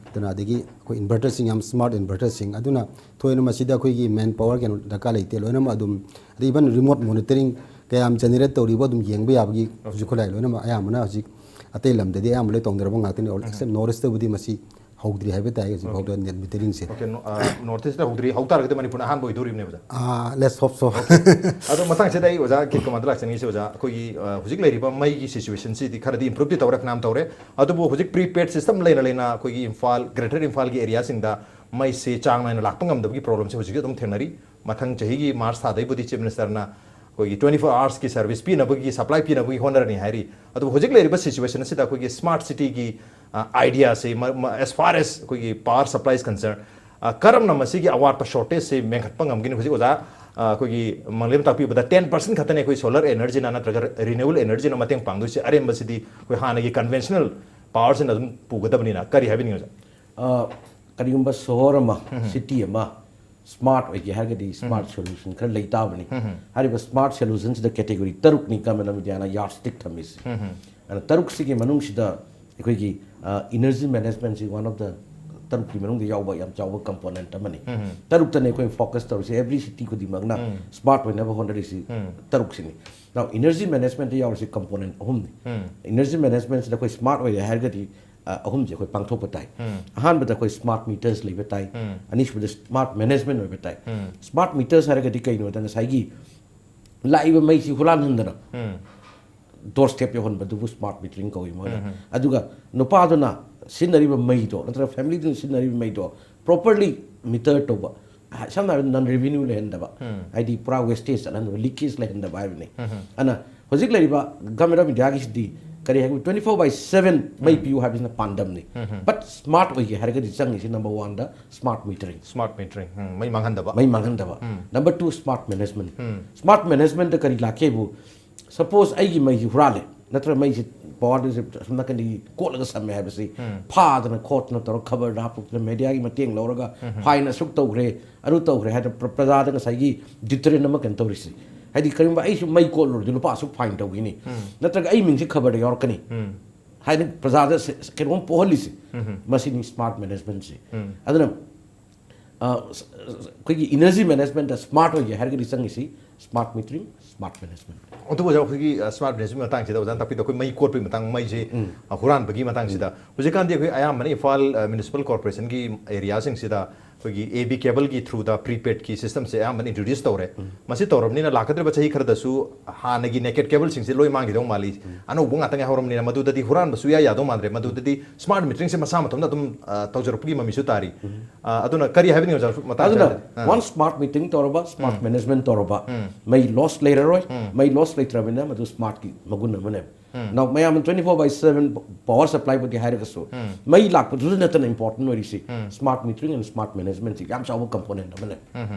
ꯑꯗꯨꯅ ꯑꯗꯒꯤ ꯑꯩꯈꯣꯏ ꯏꯟꯚꯔꯇꯔꯁꯤꯡ, ꯌꯥꯝ ꯁ꯭ꯃꯥꯔꯠ ꯏꯟꯚꯔꯇꯔꯁꯤꯡ, ꯑꯗꯨꯅ ꯊꯣꯏꯅ ꯃꯁꯤꯗ ꯑꯩꯈꯣꯏꯒꯤ ꯃꯦꯟ ꯄꯋꯔ ꯀꯩꯅꯣ ꯗꯔꯀꯥꯔ ꯂꯩꯇꯦ꯫ ꯂꯣꯏꯅꯃꯛ ꯑꯗꯨꯝ, ꯑꯗꯩ ꯏꯚꯟ ꯔꯤꯃꯣꯠ ꯃꯣꯅꯤꯇꯔꯤꯡ ꯀꯌꯥꯝ ꯖꯦꯅꯦꯔꯦꯠ ꯇꯧꯔꯤꯕ ꯑꯗꯨꯝ ꯌꯦꯡꯕ ꯌꯥꯕꯒꯤ ꯍꯧꯖꯤꯛ ꯈꯨꯠꯂꯥꯏ ꯂꯣꯏꯅꯃꯛ ꯑꯌꯥꯝꯕꯅ ꯍꯧꯖꯤꯛ ꯑꯇꯩ ꯂꯝꯗꯗꯤ ꯑꯌꯥꯝꯕ ꯂꯣꯏ ꯇꯧꯅꯔꯕ ꯉꯥꯛꯇꯅꯤ, ꯑꯦꯛꯁꯦꯞ ꯅꯣꯔꯠ ꯏꯁꯇꯕꯨꯗꯤ ꯃꯁꯤ ꯍꯧꯗ꯭ꯔꯤ ꯍꯥꯏꯕ ꯇꯥꯏ ꯍꯧꯖꯤꯛ ꯐꯥꯎꯗ ꯅꯦꯠ ꯃꯤꯇꯔꯤꯡꯁꯦ꯫ Okay, ꯅꯣꯔꯠ ꯏꯁꯇ ꯍꯧꯗ꯭ꯔꯤ, ꯍꯧ ꯇꯥꯔꯒꯗꯤ ꯃꯅꯤꯄꯨꯔꯅ ꯑꯍꯥꯟꯕ ꯑꯣꯏꯗꯣꯔꯤꯕꯅꯦ ꯑꯣꯖꯥ꯫ ꯑꯥ, let's hope so꯫ ꯑꯗꯣ ꯃꯊꯪꯁꯤꯗ ꯑꯩ ꯑꯣꯖꯥ ꯀꯤꯠ ꯀꯃꯥꯟꯗ ꯂꯥꯛꯆꯅꯤꯡꯉꯤꯁꯦ, ꯑꯣꯖꯥ, ꯑꯩꯈꯣꯏꯒꯤ ꯍꯧꯖꯤꯛ ꯂꯩꯔꯤꯕ ꯃꯩꯒꯤ ꯁꯤꯆꯨꯋꯦꯁꯟꯁꯤꯗꯤ ꯈꯔꯗꯤ ꯏꯝꯄ꯭ꯔꯨꯞꯇꯤ ꯇꯧꯔꯦ, ꯐꯅꯌꯥꯝ ꯇꯧꯔꯦ꯫ ꯑꯗꯨꯕꯨ ꯍꯧꯖꯤꯛ ꯄ꯭ꯔꯤꯄꯦꯗ ꯁꯤꯁꯇꯝ ꯂꯩꯅ ꯂꯩꯅ ꯑꯩꯈꯣꯏꯒꯤ ꯏꯝꯐꯥꯜ, ꯒ꯭ꯔꯦꯇꯔ ꯏꯝꯐꯥꯜꯒꯤ ꯑꯦꯔꯤꯌꯥꯁꯤꯡꯗ ꯃꯩꯁꯦ ꯆꯥꯡ ꯅꯥꯏꯅ ꯂꯥꯛꯄ ꯉꯝꯗꯕꯒꯤ ꯄ꯭ꯔꯣꯕ꯭ꯂꯦꯝꯁꯦ ꯍꯧꯖꯤꯛꯁꯨ ꯑꯗꯨꯝ ꯊꯦꯡꯅꯔꯤ꯫ ꯃꯊꯪ ꯆꯍꯤꯒꯤ ꯃꯥꯔꯆ ꯊꯥꯗꯩꯕꯨꯗꯤ ꯆꯤꯐ ꯃꯤꯅꯤꯁꯇꯔꯅ ꯑꯩꯈꯣꯏꯒꯤ twenty four hours ꯀꯤ ꯁꯔꯚꯤꯁ ꯄꯤꯅꯕꯒꯤ, ꯁꯄ꯭ꯂꯥꯏ ꯄꯤꯅꯕꯒꯤ ꯍꯣꯠꯅꯔꯅꯤ ꯍꯥꯏꯔꯤ꯫ ꯑꯗꯨꯕꯨ ꯍꯧꯖꯤꯛ ꯂꯩꯔꯤꯕ ꯁꯤꯆꯨꯋꯦꯁꯟ ꯑꯁꯤꯗ ꯑꯩꯈꯣꯏꯒꯤ ꯁ꯭ꯃꯥꯔꯠ ꯁꯤꯇꯤꯒꯤ ꯑꯥꯏꯗꯤꯌꯥꯁꯦ, as far as ꯑꯩꯈꯣꯏꯒꯤ power supply is concerned, ꯀꯔꯝꯅ ꯃꯁꯤꯒꯤ ꯑꯋꯥꯠꯄ, ꯁꯣꯔꯇꯦꯖꯁꯦ ꯃꯦꯟꯈꯠꯄ ꯉꯝꯒꯅꯤ? ꯍꯧꯖꯤꯛ ꯑꯣꯖꯥ ꯑꯩꯈꯣꯏꯒꯤ ꯃꯪꯂꯦꯝ ꯇꯥꯛꯄꯤꯕꯗ ten percent ꯈꯛꯇꯅꯦ ꯑꯩꯈꯣꯏ ꯁꯣꯂꯔ ꯑꯦꯅꯔꯖꯤꯅ ꯅꯠꯇ꯭ꯔꯒ ꯔꯤꯅ꯭ꯌꯨꯋꯦꯕꯜ ꯑꯦꯅꯔꯖꯤꯅ ꯃꯇꯦꯡ ꯄꯥꯡꯗꯣꯏꯁꯦ꯫ ꯑꯔꯦꯝꯕꯁꯤꯗꯤ ꯑꯩꯈꯣꯏ ꯍꯥꯟꯅꯒꯤ ꯀꯟꯚꯦꯟꯁꯅꯦꯜ ꯄꯥꯋꯔꯁꯤꯅ ꯑꯗꯨꯝ ꯄꯨꯒꯗꯕꯅꯤꯅ꯫ ꯀꯔꯤ ꯍꯥꯏꯕꯤꯅꯤꯡꯉꯤ ꯑꯣꯖꯥ? ꯑ, ꯀꯔꯤꯒꯨꯝꯕ ꯁꯣꯍꯣꯔ ꯑꯃ, ꯁꯤꯇꯤ ꯑꯃ ꯁ꯭ꯃꯥꯔꯠ ꯑꯣꯏꯒꯦ ꯍꯥꯏꯔꯒꯗꯤ ꯁ꯭ꯃꯥꯔꯠ ꯁꯣꯂꯨꯁꯟ ꯈꯔ ꯂꯩ ꯇꯥꯕꯅꯤ꯫ ꯍꯥꯏꯔꯤꯕ ꯁ꯭ꯃꯥꯔꯠ ꯁꯣꯂꯨꯁꯟꯁꯤꯗ ꯀꯦꯇꯦꯒꯣꯔꯤ ꯇꯔꯨꯛꯅꯤ ꯒꯚꯔꯟꯃꯦꯟꯠ ꯑꯣꯐ ꯏꯟꯗꯤꯌꯥꯅ ꯌꯥꯔꯗ ꯁ꯭ꯇꯤꯛ ꯊꯝꯃꯤꯁꯦ꯫ ꯑꯗꯨꯅ ꯇꯔꯨꯛꯁꯤꯒꯤ ꯃꯅꯨꯡꯁꯤꯗ ꯑꯩꯈꯣꯏꯒꯤ ꯏꯅꯔꯖꯤ ꯃꯦꯅꯦꯖꯃꯦꯟꯠꯁꯤ one of the ꯇꯔꯨꯛꯀꯤ ꯃꯅꯨꯡꯗ ꯌꯥꯎꯕ ꯌꯥꯝ ꯆꯥꯎꯕ component ꯑꯃꯅꯤ꯫ ꯇꯔꯨꯛꯇꯅꯦ ꯑꯩꯈꯣꯏꯅ focus ꯇꯧꯔꯤꯁꯤ, every city ꯈꯨꯗꯤꯡꯃꯛꯅ smart ꯑꯣꯏꯅꯕ ꯍꯣꯠꯅꯔꯤꯁꯤ꯫ ꯇꯔꯨꯛꯁꯤꯅꯤ꯫ Now energy managementꯇ ꯌꯥꯎꯔꯤꯁꯤ component ꯑꯍꯨꯝꯅꯤ꯫ Energy managementꯁꯤꯗ ꯑꯩꯈꯣꯏ smart ꯑꯣꯏꯔꯦ ꯍꯥꯏꯔꯒꯗꯤ, ꯑ, ꯑꯍꯨꯝꯁꯦ ꯑꯩꯈꯣꯏ ꯄꯥꯡꯊꯣꯛꯄ ꯇꯥꯏ꯫ ꯑꯍꯥꯟꯕꯗ ꯑꯩꯈꯣꯏ smart meters ꯂꯩꯕ ꯇꯥꯏ꯫ ꯑꯅꯤꯁꯨꯕꯗ smart management ꯑꯣꯏꯕ ꯇꯥꯏ꯫ Smart meters ꯍꯥꯏꯔꯒꯗꯤ ꯀꯩꯅꯣꯗ ꯉꯁꯥꯏꯒꯤ ꯂꯥꯛꯏꯕ ꯃꯩꯁꯤ ꯍꯨꯔꯥꯟꯍꯟꯗꯅ doorstep ꯌꯧꯍꯟꯕꯗꯨꯕꯨ smart metering ꯀꯧꯏ ꯃꯣꯏꯅ꯫ ꯑꯗꯨꯒ ꯅꯨꯄꯥꯗꯨꯅ ꯁꯤꯖꯤꯟꯅꯔꯤꯕ ꯃꯩꯗꯣ ꯅꯠꯇ꯭ꯔꯒ familyꯗꯨꯅ ꯁꯤꯖꯤꯟꯅꯔꯤꯕ ꯃꯩꯗꯣ properly meter ꯇꯧꯕ, ꯁꯝꯅ ꯍꯥꯏꯔꯕꯗ non revenue ꯂꯩꯍꯟꯗꯕ, ꯍꯥꯏꯗꯤ ꯄꯨꯔꯥ wastage ꯆꯠꯍꯟꯗꯕ, leakage ꯂꯩꯍꯟꯗꯕ ꯍꯥꯏꯕꯅꯤ꯫ ꯑꯗꯨꯅ ꯍꯧꯖꯤꯛ ꯂꯩꯔꯤꯕ Government of Indiaꯒꯤꯁꯤꯗꯤ ꯀꯔꯤ ꯍꯥꯏꯕ, twenty four by seven ꯃꯩ ꯄꯤꯌꯨ ꯍꯥꯏꯕꯁꯤꯅ ꯄꯥꯟꯗꯝꯅꯤ꯫ But smart ꯑꯣꯏꯒꯦ ꯍꯥꯏꯔꯒꯗꯤ ꯆꯪꯉꯤꯁꯤ number oneꯗ smart metering, smart metering, ꯎꯝ, ꯃꯩ ꯃꯥꯡꯍꯟꯗꯕ꯫ ꯃꯩ ꯃꯥꯡꯍꯟꯗꯕ꯫ Number two, smart management. Smart managementꯇ ꯀꯔꯤ ꯂꯥꯛꯀꯦꯕꯨ, suppose ꯑꯩꯒꯤ ꯃꯩꯁꯤ ꯍꯨꯔꯥꯜꯂꯦ, ꯅꯠꯇ꯭ꯔꯒ ꯃꯩꯁꯤ powerꯁꯦ ꯑꯁꯣꯝ ꯅꯥꯀꯟꯗꯒꯤ ꯀꯣꯠꯂꯒ ꯁꯝꯃꯦ ꯍꯥꯏꯕꯁꯤ ꯐꯥꯗꯅ ꯈꯣꯠꯇꯅ ꯇꯧꯔꯒ ꯈꯕꯔꯗ ꯍꯥꯞꯇꯣꯛꯇꯅ mediaꯒꯤ ꯃꯇꯦꯡ ꯂꯧꯔꯒ fine ꯑꯁꯨꯛ ꯇꯧꯈ꯭ꯔꯦ, ꯑꯗꯨ ꯇꯧꯈ꯭ꯔꯦ ꯍꯥꯏꯗꯅ ꯄ꯭ꯔ- ꯄ꯭ꯔꯖꯥꯗ ꯉꯁꯥꯏꯒꯤ deterrent ꯑꯃ ꯀꯩꯅꯣ ꯇꯧꯔꯤꯁꯤ꯫ ꯍꯥꯏꯗꯤ ꯀꯔꯤꯒꯨꯝꯕ ꯑꯩꯁꯨ ꯃꯩ ꯀꯣꯠꯂꯨꯔꯗꯤ ꯂꯨꯄꯥ ꯑꯁꯨꯛ fine ꯇꯧꯈꯤꯅꯤ, ꯅꯠꯇ꯭ꯔꯒ ꯑꯩ ꯃꯤꯡꯁꯤ ꯈꯕꯔꯗ ꯌꯥꯎꯔꯛꯀꯅꯤ ꯍꯥꯏꯅ ꯄ꯭ꯔꯖꯥꯗ ꯁꯦ- ꯀꯩꯅꯣꯝ ꯄꯣꯛꯍꯜꯂꯤꯁꯤ꯫ ꯃꯁꯤꯅꯤ smart managementꯁꯤ꯫ ꯑꯗꯨꯅ ꯑ, ꯁ- ꯁ- ꯑꯩꯈꯣꯏꯒꯤ energy managementꯇ smart ꯑꯣꯏꯒꯦ ꯍꯥꯏꯔꯒꯗꯤ ꯆꯪꯉꯤꯁꯤ smart metering, smart management꯫ ꯑꯗꯨꯕꯨ ꯑꯣꯖꯥ, ꯑꯩꯈꯣꯏꯒꯤ smart management ꯃꯇꯥꯡꯁꯤꯗ ꯑꯣꯖꯥꯅ ꯇꯥꯛꯄꯤꯗ ꯑꯩꯈꯣꯏ ꯃꯩ ꯀꯣꯠꯄꯒꯤ ꯃꯇꯥꯡ, ꯃꯩꯁꯦ ꯍꯨꯔꯥꯟꯕꯒꯤ ꯃꯇꯥꯡꯁꯤꯗ ꯍꯧꯖꯤꯛꯀꯥꯟꯗꯤ ꯑꯩꯈꯣꯏ ꯑꯌꯥꯝꯕꯅ ꯏꯝꯐꯥꯜ municipal corporationꯒꯤ areaꯁꯤꯡꯁꯤꯗ ꯑꯩꯈꯣꯏꯒꯤ A B cableꯒꯤ throughꯗ prepaidꯀꯤ systemꯁꯦ ꯑꯌꯥꯝꯕꯅ introduce ꯇꯧꯔꯦ꯫ ꯃꯁꯤ ꯇꯧꯔꯕꯅꯤꯅ ꯂꯥꯛꯀꯗꯧꯔꯤꯕ ꯆꯍꯤ ꯈꯔꯗꯁꯨ ꯍꯥꯟꯅꯒꯤ naked cableꯁꯤꯡꯁꯦ ꯂꯣꯏ ꯃꯥꯡꯈꯤꯗꯧ ꯃꯥꯜꯂꯤ꯫ ꯑꯅꯧꯕ ꯉꯥꯛꯇ ꯉꯥꯏꯍꯧꯔꯕꯅꯤꯅ ꯃꯗꯨꯗꯗꯤ ꯍꯨꯔꯥꯟꯕꯁꯨ ꯏꯌꯥ ꯌꯥꯗꯧ ꯃꯥꯟꯗ꯭ꯔꯦ꯫ ꯃꯗꯨꯗꯗꯤ smart meteringꯁꯦ ꯃꯁꯥ ꯃꯊꯟꯇ ꯑꯗꯨꯝ, ꯑ, ꯇꯧꯖꯔꯛꯄꯒꯤ ꯃꯃꯤꯁꯨ ꯇꯥꯔꯤ꯫ ꯑ, ꯑꯗꯨꯅ ꯀꯔꯤ ꯍꯥꯏꯕꯤꯅꯤꯡꯉꯤ ꯑꯣꯖꯥ ꯃꯇꯥꯡ ꯑꯗꯨꯅ ꯑꯁꯤꯗ? ꯑ꯫ Once smart metering ꯇꯧꯔꯕ, smart management ꯇꯧꯔꯕ, ꯃꯩ loss ꯂꯩꯔꯔꯣꯏ꯫ ꯃꯩ loss ꯂꯩꯇ꯭ꯔꯕꯅꯤꯅ ꯃꯗꯨ smartꯀꯤ ꯃꯒꯨꯟ ꯑꯃꯅꯦꯕ꯫ Now ꯃꯌꯥꯝꯅ twenty four by seven power supplyꯕꯨꯗꯤ ꯍꯥꯏꯔꯒꯁꯨ ꯃꯩ ꯂꯥꯛꯄꯗꯨꯗ ꯅꯠꯇꯅ important ꯑꯣꯏꯔꯤꯁꯤ꯫ Smart metering and smart managementꯁꯤ ꯌꯥꯝ ꯆꯥꯎꯕ component ꯑꯃꯅꯦ꯫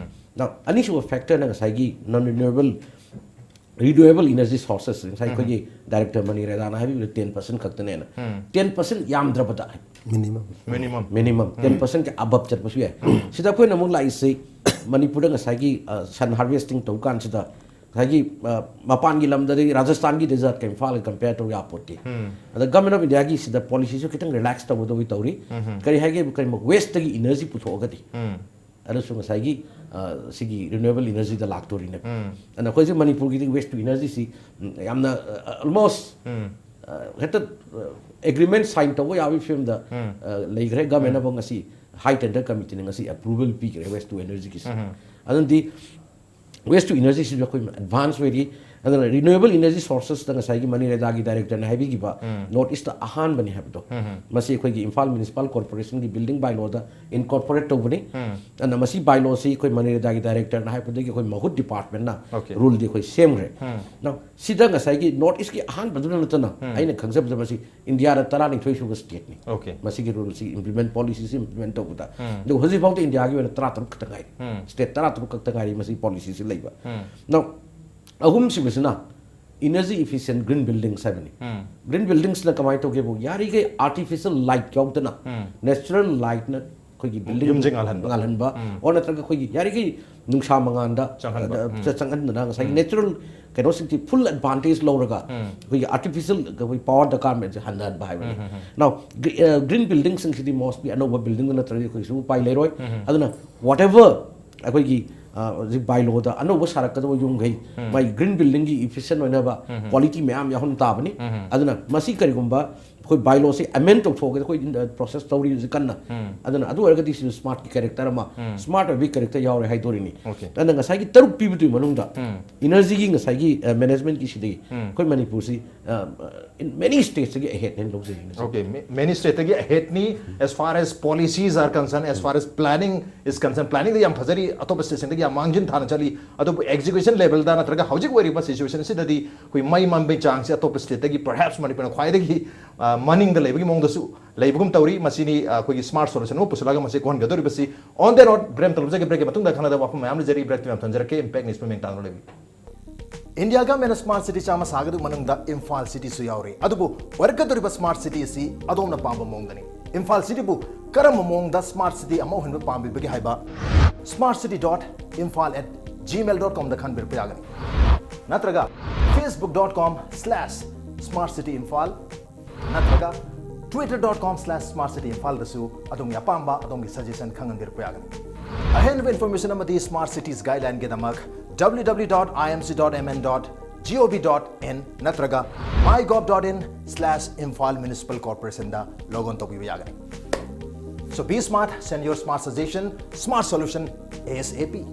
Now ꯑꯅꯤꯁꯨꯕ factorꯅ ꯉꯁꯥꯏꯒꯤ non renewable renewable energy sources, ꯉꯁꯥꯏ ꯑꯩꯈꯣꯏꯒꯤ director ꯃꯅꯤꯔꯦꯗꯥꯅ ꯍꯥꯏꯕꯤꯕꯗ ten percent ꯈꯛꯇꯅꯦꯅ꯫ Ten percent ꯌꯥꯝꯗ꯭ꯔꯕꯗ Minimum. Minimum. Minimum ten percentꯀꯤ above ꯆꯠꯄꯁꯨ ꯌꯥꯏ꯫ ꯁꯤꯗ ꯑꯩꯈꯣꯏꯅ ꯑꯃꯨꯛ ꯂꯥꯛꯏꯁꯤ ꯃꯅꯤꯄꯨꯔꯗ ꯉꯁꯥꯏꯒꯤ, ꯑ, sun harvesting ꯇꯧ ꯀꯥꯟꯁꯤꯗ ꯉꯁꯥꯏꯒꯤ ꯑ, ꯃꯄꯥꯟꯒꯤ ꯂꯝꯗꯗꯤ ꯔꯥꯖꯁꯊꯥꯟꯒꯤ ꯗꯦꯖꯔꯠꯀ ꯏꯝꯐꯥꯜꯒ ꯀꯝꯄꯦꯌꯔ ꯇꯧ ꯌꯥꯄꯣꯠꯇꯦ꯫ ꯑꯗ ꯒꯚꯔꯟꯃꯦꯟ ꯑꯣꯐ ꯏꯟꯗꯤꯌꯥꯒꯤ ꯁꯤꯗ ꯄꯣꯂꯤꯁꯤꯁꯨ ꯈꯤꯇꯪ ꯔꯤꯂꯦꯛꯁ ꯇꯧꯒꯗꯧꯕꯒꯤ ꯇꯧꯔꯤ꯫ ꯀꯔꯤ ꯍꯥꯏꯒꯦꯕꯨ ꯀꯔꯤꯃꯛ ꯋꯦꯁꯇꯒꯤ ꯏꯅꯔꯖꯤ ꯄꯨꯊꯣꯛꯑꯒꯗꯤ ꯑꯗꯨꯁꯨ ꯉꯁꯥꯏꯒꯤ ꯑ, ꯁꯤꯒꯤ ꯔꯤꯅ꯭ꯌꯨꯑꯦꯕꯜ ꯏꯅꯔꯖꯤꯗ ꯂꯥꯛꯇꯣꯔꯤꯅꯦꯕ꯫ ꯑꯗ ꯑꯩꯈꯣꯏꯁꯦ ꯃꯅꯤꯄꯨꯔꯒꯤꯗꯤ ꯋꯦꯁ ꯇꯨ ꯏꯅꯔꯖꯤꯁꯤ ꯎꯝ, ꯌꯥꯝꯅ ꯑꯜꯃꯣꯁ ꯍꯦꯛꯇ ꯑꯦꯒ꯭ꯔꯤꯃꯦꯟ ꯁꯥꯏꯟ ꯇꯧꯕ ꯌꯥꯕꯒꯤ ꯐꯤꯕꯝꯗ ꯑ, ꯂꯩꯈ꯭ꯔꯦ꯫ ꯒꯚꯔꯟꯃꯦꯟ ꯑꯃ ꯉꯁꯤ ꯍꯥꯏ ꯇꯦꯟꯗꯔ ꯀꯃꯤꯇꯤꯅ ꯉꯁꯤ ꯑꯦꯄ꯭ꯔꯨꯚꯦꯜ ꯄꯤꯈ꯭ꯔꯦ ꯋꯦꯁ ꯇꯨ ꯏꯅꯔꯖꯤꯒꯤꯁꯤ꯫ ꯑꯗꯨꯅꯗꯤ ꯋꯦꯁ ꯇꯨ ꯏꯅꯔꯖꯤꯁꯤꯁꯨ ꯑꯩꯈꯣꯏ ꯑꯦꯗꯚꯥꯟꯁ ꯑꯣꯏꯔꯤ꯫ ꯑꯗꯨꯅ ꯔꯤꯅ꯭ꯌꯨꯑꯦꯕꯜ ꯏꯅꯔꯖꯤ ꯁꯣꯔꯁꯦꯁꯇ ꯉꯁꯥꯏꯒꯤ ꯃꯅꯤꯔꯦꯗꯥꯒꯤ ꯗꯥꯏꯔꯦꯛꯇꯔꯅ ꯍꯥꯏꯕꯤꯈꯤꯕ ꯅꯣꯔꯠ ꯏꯁꯇ ꯑꯍꯥꯟꯕꯅꯤ ꯍꯥꯏꯕꯗꯣ, ꯃꯁꯤ ꯑꯩꯈꯣꯏꯒꯤ ꯏꯝꯐꯥꯜ ꯃ꯭ꯌꯨꯅꯤꯁꯤꯄꯥꯜ ꯀꯣꯔꯄꯣꯔꯦꯁꯟꯒꯤ ꯕꯤꯜꯗꯤꯡ ꯕꯥꯏꯂꯣꯗ ꯏꯟꯀꯣꯔꯄꯣꯔꯦꯠ ꯇꯧꯕꯅꯤ꯫ ꯑꯗꯨꯅ ꯃꯁꯤ ꯕꯥꯏꯂꯣꯁꯤ ꯑꯩꯈꯣꯏ ꯃꯅꯤꯔꯦꯗꯥꯒꯤ ꯗꯥꯏꯔꯦꯛꯇꯔꯅ ꯍꯥꯏꯕꯗꯒꯤ ꯑꯩꯈꯣꯏ ꯃꯍꯨꯠ ꯗꯤꯄꯥꯔꯠꯃꯦꯟꯅ Okay. ꯔꯨꯜꯗꯤ ꯑꯩꯈꯣꯏ ꯁꯦꯝꯈ꯭ꯔꯦ꯫ Now, ꯁꯤꯗ ꯉꯁꯥꯏꯒꯤ ꯅꯣꯔꯠ ꯏꯁꯀꯤ ꯑꯍꯥꯟꯕꯗꯨꯅ ꯅꯠꯇꯅ ꯑꯩꯅ ꯈꯪꯖꯕꯗ ꯃꯁꯤ ꯏꯟꯗꯤꯌꯥꯗ ꯇꯔꯥꯅꯤꯊꯣꯏ ꯁꯨꯕ ꯁ꯭ꯇꯦꯠꯅꯤ꯫ Okay. ꯃꯁꯤꯒꯤ ꯔꯨꯜꯁꯤ ꯏꯝꯄ꯭ꯂꯤꯃꯦꯟ, ꯄꯣꯂꯤꯁꯤꯁꯤ ꯏꯝꯄ꯭ꯂꯤꯃꯦꯟ ꯇꯧꯕꯗ꯫ ꯑꯗꯨꯒ ꯍꯧꯖꯤꯛꯐꯥꯎꯗ ꯏꯟꯗꯤꯌꯥꯒꯤ ꯑꯣꯏꯅ ꯇꯔꯥꯇꯔꯨꯛ ꯈꯛꯇ ꯉꯥꯏꯔꯤ꯫ ꯁ꯭ꯇꯦꯠ ꯇꯔꯥꯇꯔꯨꯛ ꯈꯛꯇ ꯉꯥꯏꯔꯤ ꯃꯁꯤ ꯄꯣꯂꯤꯁꯤꯁꯤ ꯂꯩꯕ꯫ Now, ꯑꯍꯨꯝꯁꯨꯕꯁꯤꯅ energy efficient green buildings ꯍꯥꯏꯕꯅꯤ꯫ ꯒ꯭ꯔꯤꯟ ꯕꯤꯜꯗꯤꯡꯁꯅ ꯀꯃꯥꯏꯅ ꯇꯧꯒꯦꯕꯨ, ꯌꯥꯔꯤꯈꯩ ꯑꯥꯔꯇꯤꯐꯤꯁꯤꯌꯦꯜ ꯂꯥꯏꯠ ꯌꯥꯎꯗꯅ natural lightꯅ ꯑꯩꯈꯣꯏꯒꯤ ꯕꯤꯜꯗꯤꯡ ꯌꯨꯝꯁꯦ ꯉꯥꯜꯍꯟꯕ꯫ ꯉꯥꯜꯍꯟꯕ ꯑꯣꯔ ꯅꯠꯇ꯭ꯔꯒ ꯑꯩꯈꯣꯏꯒꯤ ꯌꯥꯔꯤꯈꯩ ꯅꯨꯡꯁꯥ ꯃꯉꯥꯟꯗ ꯆꯪꯍꯟꯕ꯫ ꯑ, ꯆ- ꯆꯪꯍꯟꯗꯅ ꯉꯁꯥꯏꯒꯤ ꯅꯦꯆꯔꯦꯜ ꯀꯩꯅꯣꯁꯤꯡꯁꯤ ꯐꯨꯜ ꯑꯦꯗꯚꯥꯟꯇꯦꯖ ꯂꯧꯔꯒ ꯑꯩꯈꯣꯏꯒꯤ ꯑꯥꯔꯇꯤꯐꯤꯁꯤꯌꯦꯜ ꯑꯩꯈꯣꯏ ꯄꯥꯋꯔ ꯗꯔꯀꯥꯔ ꯃꯌꯥꯝꯁꯦ ꯍꯟꯊꯍꯟꯕ ꯍꯥꯏꯕꯅꯤ꯫ Now, ꯒ꯭ꯔꯤꯟ ꯕꯤꯜꯗꯤꯡꯁꯤꯡꯁꯤꯗꯤ ꯃꯣꯁꯂꯤ ꯑꯅꯧꯕ ꯕꯤꯜꯗꯤꯡ ꯅꯠꯇ꯭ꯔꯗꯤ ꯑꯩꯈꯣꯏꯁꯨ ꯎꯄꯥꯏ ꯂꯩꯔꯣꯏ꯫ ꯑꯗꯨꯅ ꯋꯥꯠ ꯑꯦꯚꯔ ꯑꯩꯈꯣꯏꯒꯤ ꯑ, ꯍꯧꯖꯤꯛ ꯕꯥꯏꯂꯣꯗ ꯑꯅꯧꯕ ꯁꯥꯔꯛꯀꯗꯕ ꯌꯨꯝꯈꯩ ꯃꯥꯏ ꯒ꯭ꯔꯤꯟ ꯕꯤꯜꯗꯤꯡꯒꯤ ꯏꯐꯤꯁꯤꯌꯦꯟ ꯑꯣꯏꯅꯕ ꯀ꯭ꯋꯥꯂꯤꯇꯤ ꯃꯌꯥꯝ ꯌꯥꯎꯍꯟ ꯇꯥꯕꯅꯤ꯫ ꯑꯗꯨꯅ ꯃꯁꯤ ꯀꯔꯤꯒꯨꯝꯕ ꯑꯩꯈꯣꯏ ꯕꯥꯏꯂꯣꯁꯤ ꯑꯦꯃꯦꯟ ꯇꯧꯊꯣꯛꯑꯒꯗꯤ ꯑꯩꯈꯣꯏ ꯄ꯭ꯔꯣꯁꯦꯁ ꯇꯧꯔꯤ ꯍꯧꯖꯤꯛ ꯀꯟꯅ꯫ ꯑꯗꯨꯅ ꯑꯗꯨ ꯑꯣꯏꯔꯒꯗꯤ ꯁꯤꯁꯨ ꯁ꯭ꯃꯥꯔꯠꯀꯤ ꯀꯦꯔꯦꯛꯇꯔ ꯑꯃ, ꯁ꯭ꯃꯥꯔꯠ ꯑꯣꯏꯕꯒꯤ ꯀꯦꯔꯦꯛꯇꯔ ꯌꯥꯎꯔꯦ ꯍꯥꯏꯗꯣꯔꯤꯅꯤ꯫ Okay. ꯑꯗꯨꯅ ꯉꯁꯥꯏꯒꯤ ꯇꯔꯨꯛ ꯄꯤꯕꯗꯨꯒꯤ ꯃꯅꯨꯡꯗ ꯏꯅꯔꯖꯤꯒꯤ ꯉꯁꯥꯏꯒꯤ ꯃꯦꯅꯦꯖꯃꯦꯟꯠꯀꯤ ꯁꯤꯗꯒꯤ ꯑꯩꯈꯣꯏ ꯃꯅꯤꯄꯨꯔꯁꯤ ꯏꯟ ꯃꯦꯅꯤ ꯁ꯭ꯇꯦꯠꯁꯇꯒꯤ ꯑꯍꯦꯗꯅꯦꯅ ꯂꯧꯖꯩ꯫ Okay, many stateꯇꯒꯤ ꯑꯍꯦꯗꯅꯤ as far as policies are concerned, as far as planning is concerned. Planningꯗ ꯌꯥꯝ ꯐꯖꯔꯤ, ꯑꯇꯣꯞꯄ stateꯁꯤꯡꯗꯒꯤ ꯌꯥꯝ ꯃꯥꯡꯖꯤꯟ ꯊꯥꯅ ꯆꯠꯂꯤ꯫ ꯑꯗꯨꯕꯨ execution levelꯗ ꯅꯠꯇ꯭ꯔꯒ ꯍꯧꯖꯤꯛ ꯑꯣꯏꯔꯤꯕ situation ꯑꯁꯤꯗꯗꯤ ꯑꯩꯈꯣꯏ ꯃꯩ ꯃꯝꯕꯒꯤ ꯆꯥꯡꯁꯤ ꯑꯇꯣꯞꯄ stateꯇꯒꯤ perhaps ꯃꯅꯤꯄꯨꯔꯅ ꯈ꯭ꯋꯥꯏꯗꯒꯤ ꯑ, ꯃꯅꯤꯡꯗ ꯂꯩꯕꯒꯤ ꯃꯑꯣꯡꯗꯁꯨ ꯂꯩꯕꯒꯨꯝ ꯇꯧꯔꯤ꯫ ꯃꯁꯤꯅꯤ, ꯑ, ꯑꯩꯈꯣꯏꯒꯤ smart solution ꯑꯃ ꯄꯨꯁꯤꯜꯂꯒ ꯃꯁꯤ ꯀꯣꯛꯍꯟꯒꯗꯧꯔꯤꯕꯁꯤ꯫ On that note, break ꯑꯃꯇ ꯂꯧꯖꯒꯦ꯫ Breakꯀꯤ ꯃꯇꯨꯡꯗ ꯈꯟꯅꯒꯗꯕ ꯋꯥꯐꯝ ꯃꯌꯥꯝ ꯂꯩꯖꯔꯤ꯫ Breakꯇꯨ ꯌꯥꯝ ꯊꯝꯖꯔꯛꯀꯦ꯫ Impact Newsꯄꯨ ꯃꯤꯠꯌꯦꯡ ꯇꯥꯗꯨꯅ ꯂꯩꯕꯤꯌꯨ꯫ ꯏꯟꯗꯤꯌꯥ ꯒꯚꯔꯟꯃꯦꯟꯠꯅ ꯁ꯭ꯃꯥꯔꯠ ꯁꯤꯇꯤ ꯆꯥꯝꯃ ꯁꯥꯒꯗꯧꯕ ꯃꯅꯨꯡꯗ ꯏꯝꯐꯥꯜ ꯁꯤꯇꯤꯁꯨ ꯌꯥꯎꯔꯤ꯫ ꯑꯗꯨꯕꯨ ꯑꯣꯏꯔꯛꯀꯗꯧꯔꯤꯕ ꯁ꯭ꯃꯥꯔꯠ ꯁꯤꯇꯤ ꯑꯁꯤ ꯑꯗꯣꯝꯅ ꯄꯥꯝꯕ ꯃꯑꯣꯡꯗꯅꯤ꯫ ꯏꯝꯐꯥꯜ ꯁꯤꯇꯤꯕꯨ ꯀꯔꯝꯕ ꯃꯑꯣꯡꯗ ꯁ꯭ꯃꯥꯔꯠ ꯁꯤꯇꯤ ꯑꯃ ꯑꯣꯏꯍꯟꯕ ꯄꯥꯝꯕꯤꯕꯒꯦ ꯍꯥꯏꯕ smartcity dot imphal at gmail dot com ꯗ ꯈꯟꯕꯤꯔꯛꯄ ꯌꯥꯒꯅꯤ꯫ ꯅꯠꯇ꯭ꯔꯒ facebook dot com slash smart city imphal ꯅꯠꯇ꯭ꯔꯒ twitter dot com slash smart city imphal ꯗꯁꯨ ꯑꯗꯣꯝꯒꯤ ꯑꯄꯥꯝꯕ, ꯑꯗꯣꯝꯒꯤ suggestion ꯈꯪꯍꯟꯕꯤꯔꯛꯄ ꯌꯥꯒꯅꯤ꯫ ꯑꯍꯦꯟꯕ information ꯑꯃꯗꯤ Smart Cities Guideline ꯒꯤꯗꯃꯛ w w w dot i m c dot m n dot g o v dot in ꯅꯠꯇ꯭ꯔꯒ my gov dot in slash imphal municipal corporation the log on ꯇꯧꯕꯤꯕ ꯌꯥꯒꯅꯤ꯫ So be smart, send your smart suggestion, smart solution A S A P.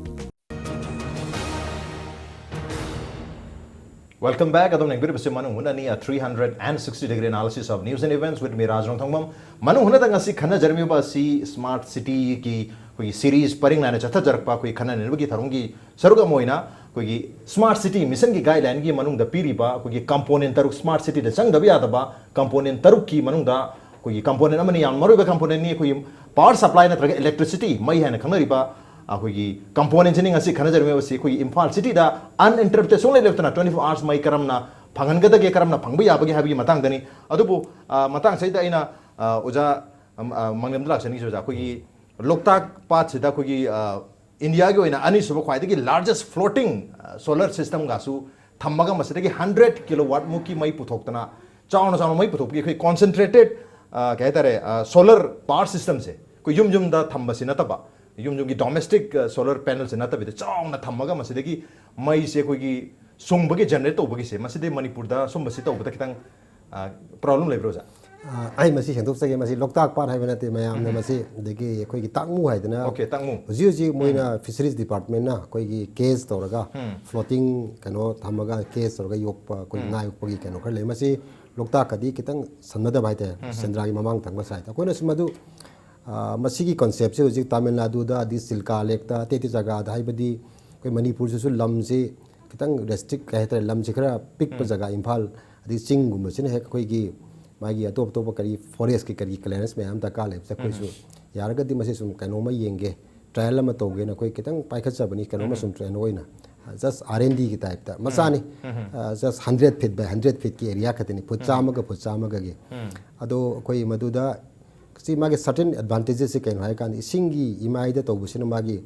Welcome back. ꯑꯗꯨꯝ ꯌꯦꯡꯕꯤꯔꯤꯕꯁꯤ ꯃꯅꯨꯡ ꯍꯨꯠꯅꯅꯤ, a three hundred and sixty degree analysis of news and events with me, ꯔꯥꯖ ꯔꯣꯡꯊꯣꯡꯕꯝ꯫ ꯃꯅꯨꯡ ꯍꯨꯠꯅꯗ ꯉꯁꯤ ꯈꯟꯅꯖꯔꯝꯃꯤꯕ ꯑꯁꯤ Smart City ꯒꯤ ꯑꯩꯈꯣꯏꯒꯤ series ꯄꯔꯤꯡ ꯅꯥꯏꯅ ꯆꯠꯊꯖꯔꯛꯄ ꯑꯩꯈꯣꯏꯒꯤ ꯈꯟꯅ ꯅꯩꯅꯕꯒꯤ ꯊꯧꯔꯝ ꯑꯃ ꯑꯣꯏꯅ ꯑꯩꯈꯣꯏꯒꯤ Smart City Mission ꯒꯤ guideline ꯒꯤ ꯃꯅꯨꯡꯗ ꯄꯤꯔꯤꯕ ꯑꯩꯈꯣꯏꯒꯤ component ꯇꯔꯨꯛ, Smart City ꯗ ꯆꯪꯗꯕ ꯌꯥꯗꯕ component ꯇꯔꯨꯛꯀꯤ ꯃꯅꯨꯡꯗ ꯑꯩꯈꯣꯏꯒꯤ component ꯑꯃꯅꯤ, ꯌꯥꯝ ꯃꯔꯨꯑꯣꯏꯕ component ꯅꯤ꯫ ꯑꯩꯈꯣꯏꯒꯤ power supply ꯅꯠꯇ꯭ꯔꯒ electricity, ꯃꯩ ꯍꯥꯏꯅ ꯈꯪꯅꯔꯤꯕ ꯑꯩꯈꯣꯏꯒꯤ component ꯁꯤꯅꯤ ꯉꯁꯤ ꯈꯟꯅꯖꯔꯝꯃꯤꯕꯁꯤ꯫ ꯑꯩꯈꯣꯏꯒꯤ ꯏꯝꯐꯥꯜ city ꯗ uninterrupted, ꯁꯨꯡꯂꯦꯞ ꯂꯦꯞꯇꯅ twenty four hours ꯃꯩ ꯀꯔꯝꯅ ꯐꯪꯍꯟꯒꯗꯒꯦ, ꯀꯔꯝꯅ ꯐꯪꯕ ꯌꯥꯕꯒꯦ ꯍꯥꯏꯕꯒꯤ ꯃꯇꯥꯡꯗꯅꯤ꯫ ꯑꯗꯨꯕꯨ, ꯑ, ꯃꯇꯥꯡꯁꯤꯗ ꯑꯩꯅ, ꯑ, ꯑꯣꯖꯥ, ꯑꯝ, ꯑ, ꯃꯪꯂꯦꯝꯗ ꯂꯥꯛꯆꯅꯤꯡꯉꯤꯁꯦ ꯑꯣꯖꯥ, ꯑꯩꯈꯣꯏꯒꯤ ꯂꯣꯛꯇꯥꯛ ꯄꯥꯠꯁꯤꯗ ꯑꯩꯈꯣꯏꯒꯤ, ꯑ, ꯏꯟꯗꯤꯌꯥꯒꯤ ꯑꯣꯏꯅ ꯑꯅꯤꯁꯨꯕ ꯈ꯭ꯋꯥꯏꯗꯒꯤ largest floating, ꯑ, solar system ꯒꯁꯨ ꯊꯝꯃꯒ ꯃꯁꯤꯗꯒꯤ hundred kilowatt ꯃꯨꯛꯀꯤ ꯃꯩ ꯄꯨꯊꯣꯛꯇꯅ, ꯆꯥꯎꯅ ꯆꯥꯎꯅ ꯃꯩ ꯄꯨꯊꯣꯛꯄꯒꯤ ꯑꯩꯈꯣꯏ concentrated, ꯑ, ꯀꯩ ꯍꯥꯏꯇꯥꯔꯦ, ꯑ, solar power system ꯁꯦ ꯑꯩꯈꯣꯏ ꯌꯨꯝ ꯌꯨꯝꯗ ꯊꯝꯕꯁꯤ ꯅꯠꯇꯕ, ꯌꯨꯝ ꯌꯨꯝꯒꯤ domestic, ꯑ, solar panel ꯁꯦ ꯅꯠꯇꯕꯤꯗ ꯆꯥꯎꯅ ꯊꯝꯃꯒ ꯃꯁꯤꯗꯒꯤ ꯃꯩꯁꯦ ꯑꯩꯈꯣꯏꯒꯤ ꯁꯨꯡꯕꯒꯤ, generate ꯇꯧꯕꯒꯤꯁꯦ, ꯃꯁꯤꯗꯤ ꯃꯅꯤꯄꯨꯔꯗ ꯁꯨꯝꯕꯁꯤ ꯇꯧꯕꯗ ꯈꯤꯇꯪ, ꯑ, problem ꯂꯩꯕ꯭ꯔꯣ ꯑꯣꯖꯥ? ꯑ, ꯑꯩ ꯃꯁꯤ ꯁꯦꯡꯗꯣꯛꯆꯒꯦ꯫ ꯃꯁꯤ ꯂꯣꯛꯇꯥꯛ ꯄꯥꯠ ꯍꯥꯏꯕ ꯅꯠꯇꯦ, ꯃꯌꯥꯝꯅ ꯎꯝ꯫ ꯃꯁꯤ, ꯑꯗꯒꯤ ꯑꯩꯈꯣꯏꯒꯤ ꯇꯥꯛꯃꯨ ꯍꯥꯏꯗꯅ OK, ꯇꯥꯛꯃꯨ꯫ ꯍꯧꯖꯤꯛ ꯍꯧꯖꯤꯛ ꯃꯣꯏꯅ ꯎꯝ꯫ Fisheries Department ꯅ ꯑꯩꯈꯣꯏꯒꯤ cage ꯇꯧꯔꯒ ꯎꯝ꯫ Floating ꯀꯩꯅꯣ ꯊꯝꯃꯒ cage ꯇꯧꯔꯒ ꯌꯣꯛꯄ, ꯑꯩꯈꯣꯏ ꯎꯝ꯫ ꯉꯥ ꯌꯣꯛꯄꯒꯤ ꯀꯩꯅꯣ ꯈꯔ ꯂꯩ꯫ ꯃꯁꯤ ꯂꯣꯛꯇꯥꯛꯀꯗꯤ ꯈꯤꯇꯪ ꯁꯝꯅꯗꯕ ꯍꯥꯏꯇꯥꯔꯦ, ꯎꯝ꯫ ꯆꯦꯟꯗ꯭ꯔꯥꯒꯤ ꯃꯃꯥꯡ ꯊꯪꯕ side꯫ ꯑꯩꯈꯣꯏꯅꯁꯨ ꯃꯗꯨ, ꯑ, ꯃꯁꯤꯒꯤ concept ꯁꯦ ꯍꯧꯖꯤꯛ ꯇꯥꯃꯤꯜ ꯅꯥꯗꯨꯗ, ꯑꯗꯩ ꯆꯤꯜꯀꯥ lake ꯇ, ꯑꯇꯩ ꯑꯇꯩ ꯖꯒꯥꯗ, ꯍꯥꯏꯕꯗꯤ ꯑꯩꯈꯣꯏ ꯃꯅꯤꯄꯨꯔꯁꯤꯁꯨ ꯂꯝꯁꯤ ꯈꯤꯇꯪ restrict, ꯀꯩ ꯍꯥꯏꯇꯥꯔꯦ, ꯂꯝꯁꯤ ꯈꯔ ꯄꯤꯛꯄ ꯎꯝ꯫ ꯖꯒꯥ, ꯏꯝꯐꯥꯜ ꯑꯗꯩ ꯆꯤꯡꯒꯨꯝꯕꯁꯤꯅ ꯍꯦꯛ ꯑꯩꯈꯣꯏꯒꯤ ꯃꯥꯒꯤ ꯑꯇꯣꯞ ꯑꯇꯣꯞꯄ ꯀꯔꯤ forest ꯀꯤ ꯀꯔꯤ clearance ꯃꯌꯥꯝ ꯗꯔꯀꯥꯔ ꯂꯩꯕꯁꯦ ꯑꯩꯈꯣꯏꯁꯨ ꯎꯝ꯫ ꯌꯥꯔꯒꯗꯤ ꯃꯁꯤ ꯁꯨꯝ ꯀꯩꯅꯣꯝꯃ ꯌꯦꯡꯒꯦ, trial ꯑꯃ ꯇꯧꯒꯦꯅ ꯑꯩꯈꯣꯏ ꯈꯤꯇꯪ ꯄꯥꯏꯈꯠꯆꯕꯅꯤ, ꯀꯩꯅꯣꯝꯃ ꯎꯝ꯫ ꯁꯨꯝ ꯀꯩꯅꯣ ꯑꯣꯏꯅ, just R and D ꯒꯤ type ꯇ ꯃꯆꯥꯅꯤ꯫ ꯎꯝ꯫ ꯎꯝ꯫ ꯑ, just hundred feet by hundred feet ꯀꯤ area ꯈꯛꯇꯅꯤ, ꯐꯨꯠ ꯎꯝ꯫ ꯆꯥꯝꯃꯒ ꯐꯨꯠ ꯆꯥꯝꯃꯒꯒꯤ꯫ ꯎꯝ꯫ ꯑꯗꯣ ꯑꯩꯈꯣꯏ ꯃꯗꯨꯗ ꯁꯤ ꯃꯥꯒꯤ certain advantages ꯁꯤ ꯀꯩꯅꯣ ꯍꯥꯏꯔꯀꯥꯟꯗ, ꯏꯁꯤꯡꯒꯤ ꯏꯃꯥꯏꯗ ꯇꯧꯕꯁꯤꯅ ꯃꯥꯒꯤ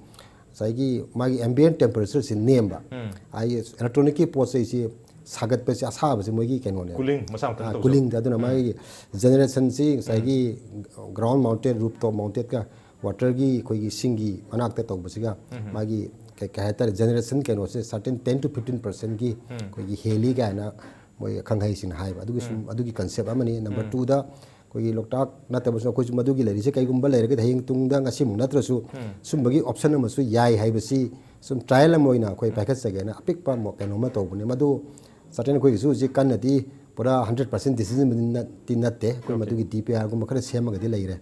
ꯉꯁꯥꯏꯒꯤ ꯃꯥꯒꯤ ambient temperatureꯁꯤ ꯅꯦꯝꯕ, ꯍꯥꯏꯗꯤ electronicꯀꯤ ꯄꯣꯠ ꯆꯩꯁꯤ ꯁꯥꯒꯠꯄꯁꯤ, ꯑꯁꯥꯕꯁꯤ ꯃꯣꯏꯒꯤ ꯀꯩꯅꯣꯅꯦꯕ꯫ Cooling ꯃꯁꯥ ꯃꯊꯟꯇ ꯑꯥ, ꯇꯧꯖꯕ꯫ Coolingꯗ꯫ ꯑꯗꯨꯅ ꯃꯥꯒꯤ generationꯁꯤ ꯉꯁꯥꯏꯒꯤ ground mounted, rooftop mountedꯀ waterꯒꯤ ꯑꯩꯈꯣꯏꯒꯤ ꯏꯁꯤꯡꯒꯤ ꯃꯅꯥꯛꯇ ꯇꯧꯕꯁꯤꯒ ꯃꯥꯒꯤ ꯀꯩ ꯀꯩ ꯍꯥꯏꯇꯥꯔꯦ, generation ꯀꯩꯅꯣꯁꯦ certain ten to fifteen percentꯀꯤ ꯑꯩꯈꯣꯏꯒꯤ ꯍꯦꯜꯂꯤ ꯀꯥꯏꯅ ꯃꯣꯏ ꯑꯈꯪ ꯑꯍꯩꯁꯤꯡꯅ ꯍꯥꯏꯕ꯫ ꯑꯗꯨꯒꯤ ꯁꯨꯝ ꯑꯗꯨꯒꯤ concept ꯑꯃꯅꯤ꯫ Number twoꯗ ꯑꯩꯈꯣꯏꯒꯤ ꯂꯣꯛꯇꯥꯛ ꯅꯠꯇꯕꯁꯨ ꯑꯩꯈꯣꯏꯁꯨ ꯃꯗꯨꯒꯤ ꯂꯩꯔꯤꯁꯦ ꯀꯩꯒꯨꯝꯕ ꯂꯩꯔꯒꯗꯤ ꯍꯌꯦꯡ ꯇꯨꯡꯗ ꯉꯁꯤꯃꯨꯛ ꯅꯠꯇ꯭ꯔꯁꯨ ꯁꯨꯝꯕꯒꯤ option ꯑꯃꯁꯨ ꯌꯥꯏ ꯍꯥꯏꯕꯁꯤ ꯁꯨꯝ trial ꯑꯃ ꯑꯣꯏꯅ ꯑꯩꯈꯣꯏ ꯄꯥꯏꯈꯠꯆꯒꯦꯅ ꯑꯄꯤꯛꯄ ꯑꯃ ꯀꯩꯅꯣ ꯑꯃ ꯇꯧꯕꯅꯤ꯫ ꯃꯗꯨ certain ꯑꯩꯈꯣꯏꯒꯤꯁꯨ ꯍꯧꯖꯤꯛ ꯀꯟꯅꯗꯤ ꯄꯨꯔꯥ hundred percent decisionꯕꯨꯗꯤ ꯅꯠ-, ꯇꯤ ꯅꯠꯇꯦ꯫ ꯑꯩꯈꯣꯏ ꯃꯗꯨꯒꯤ DPRꯒꯨꯝꯕ ꯈꯔ ꯁꯦꯝꯃꯒꯗꯤ ꯂꯩꯔꯦ꯫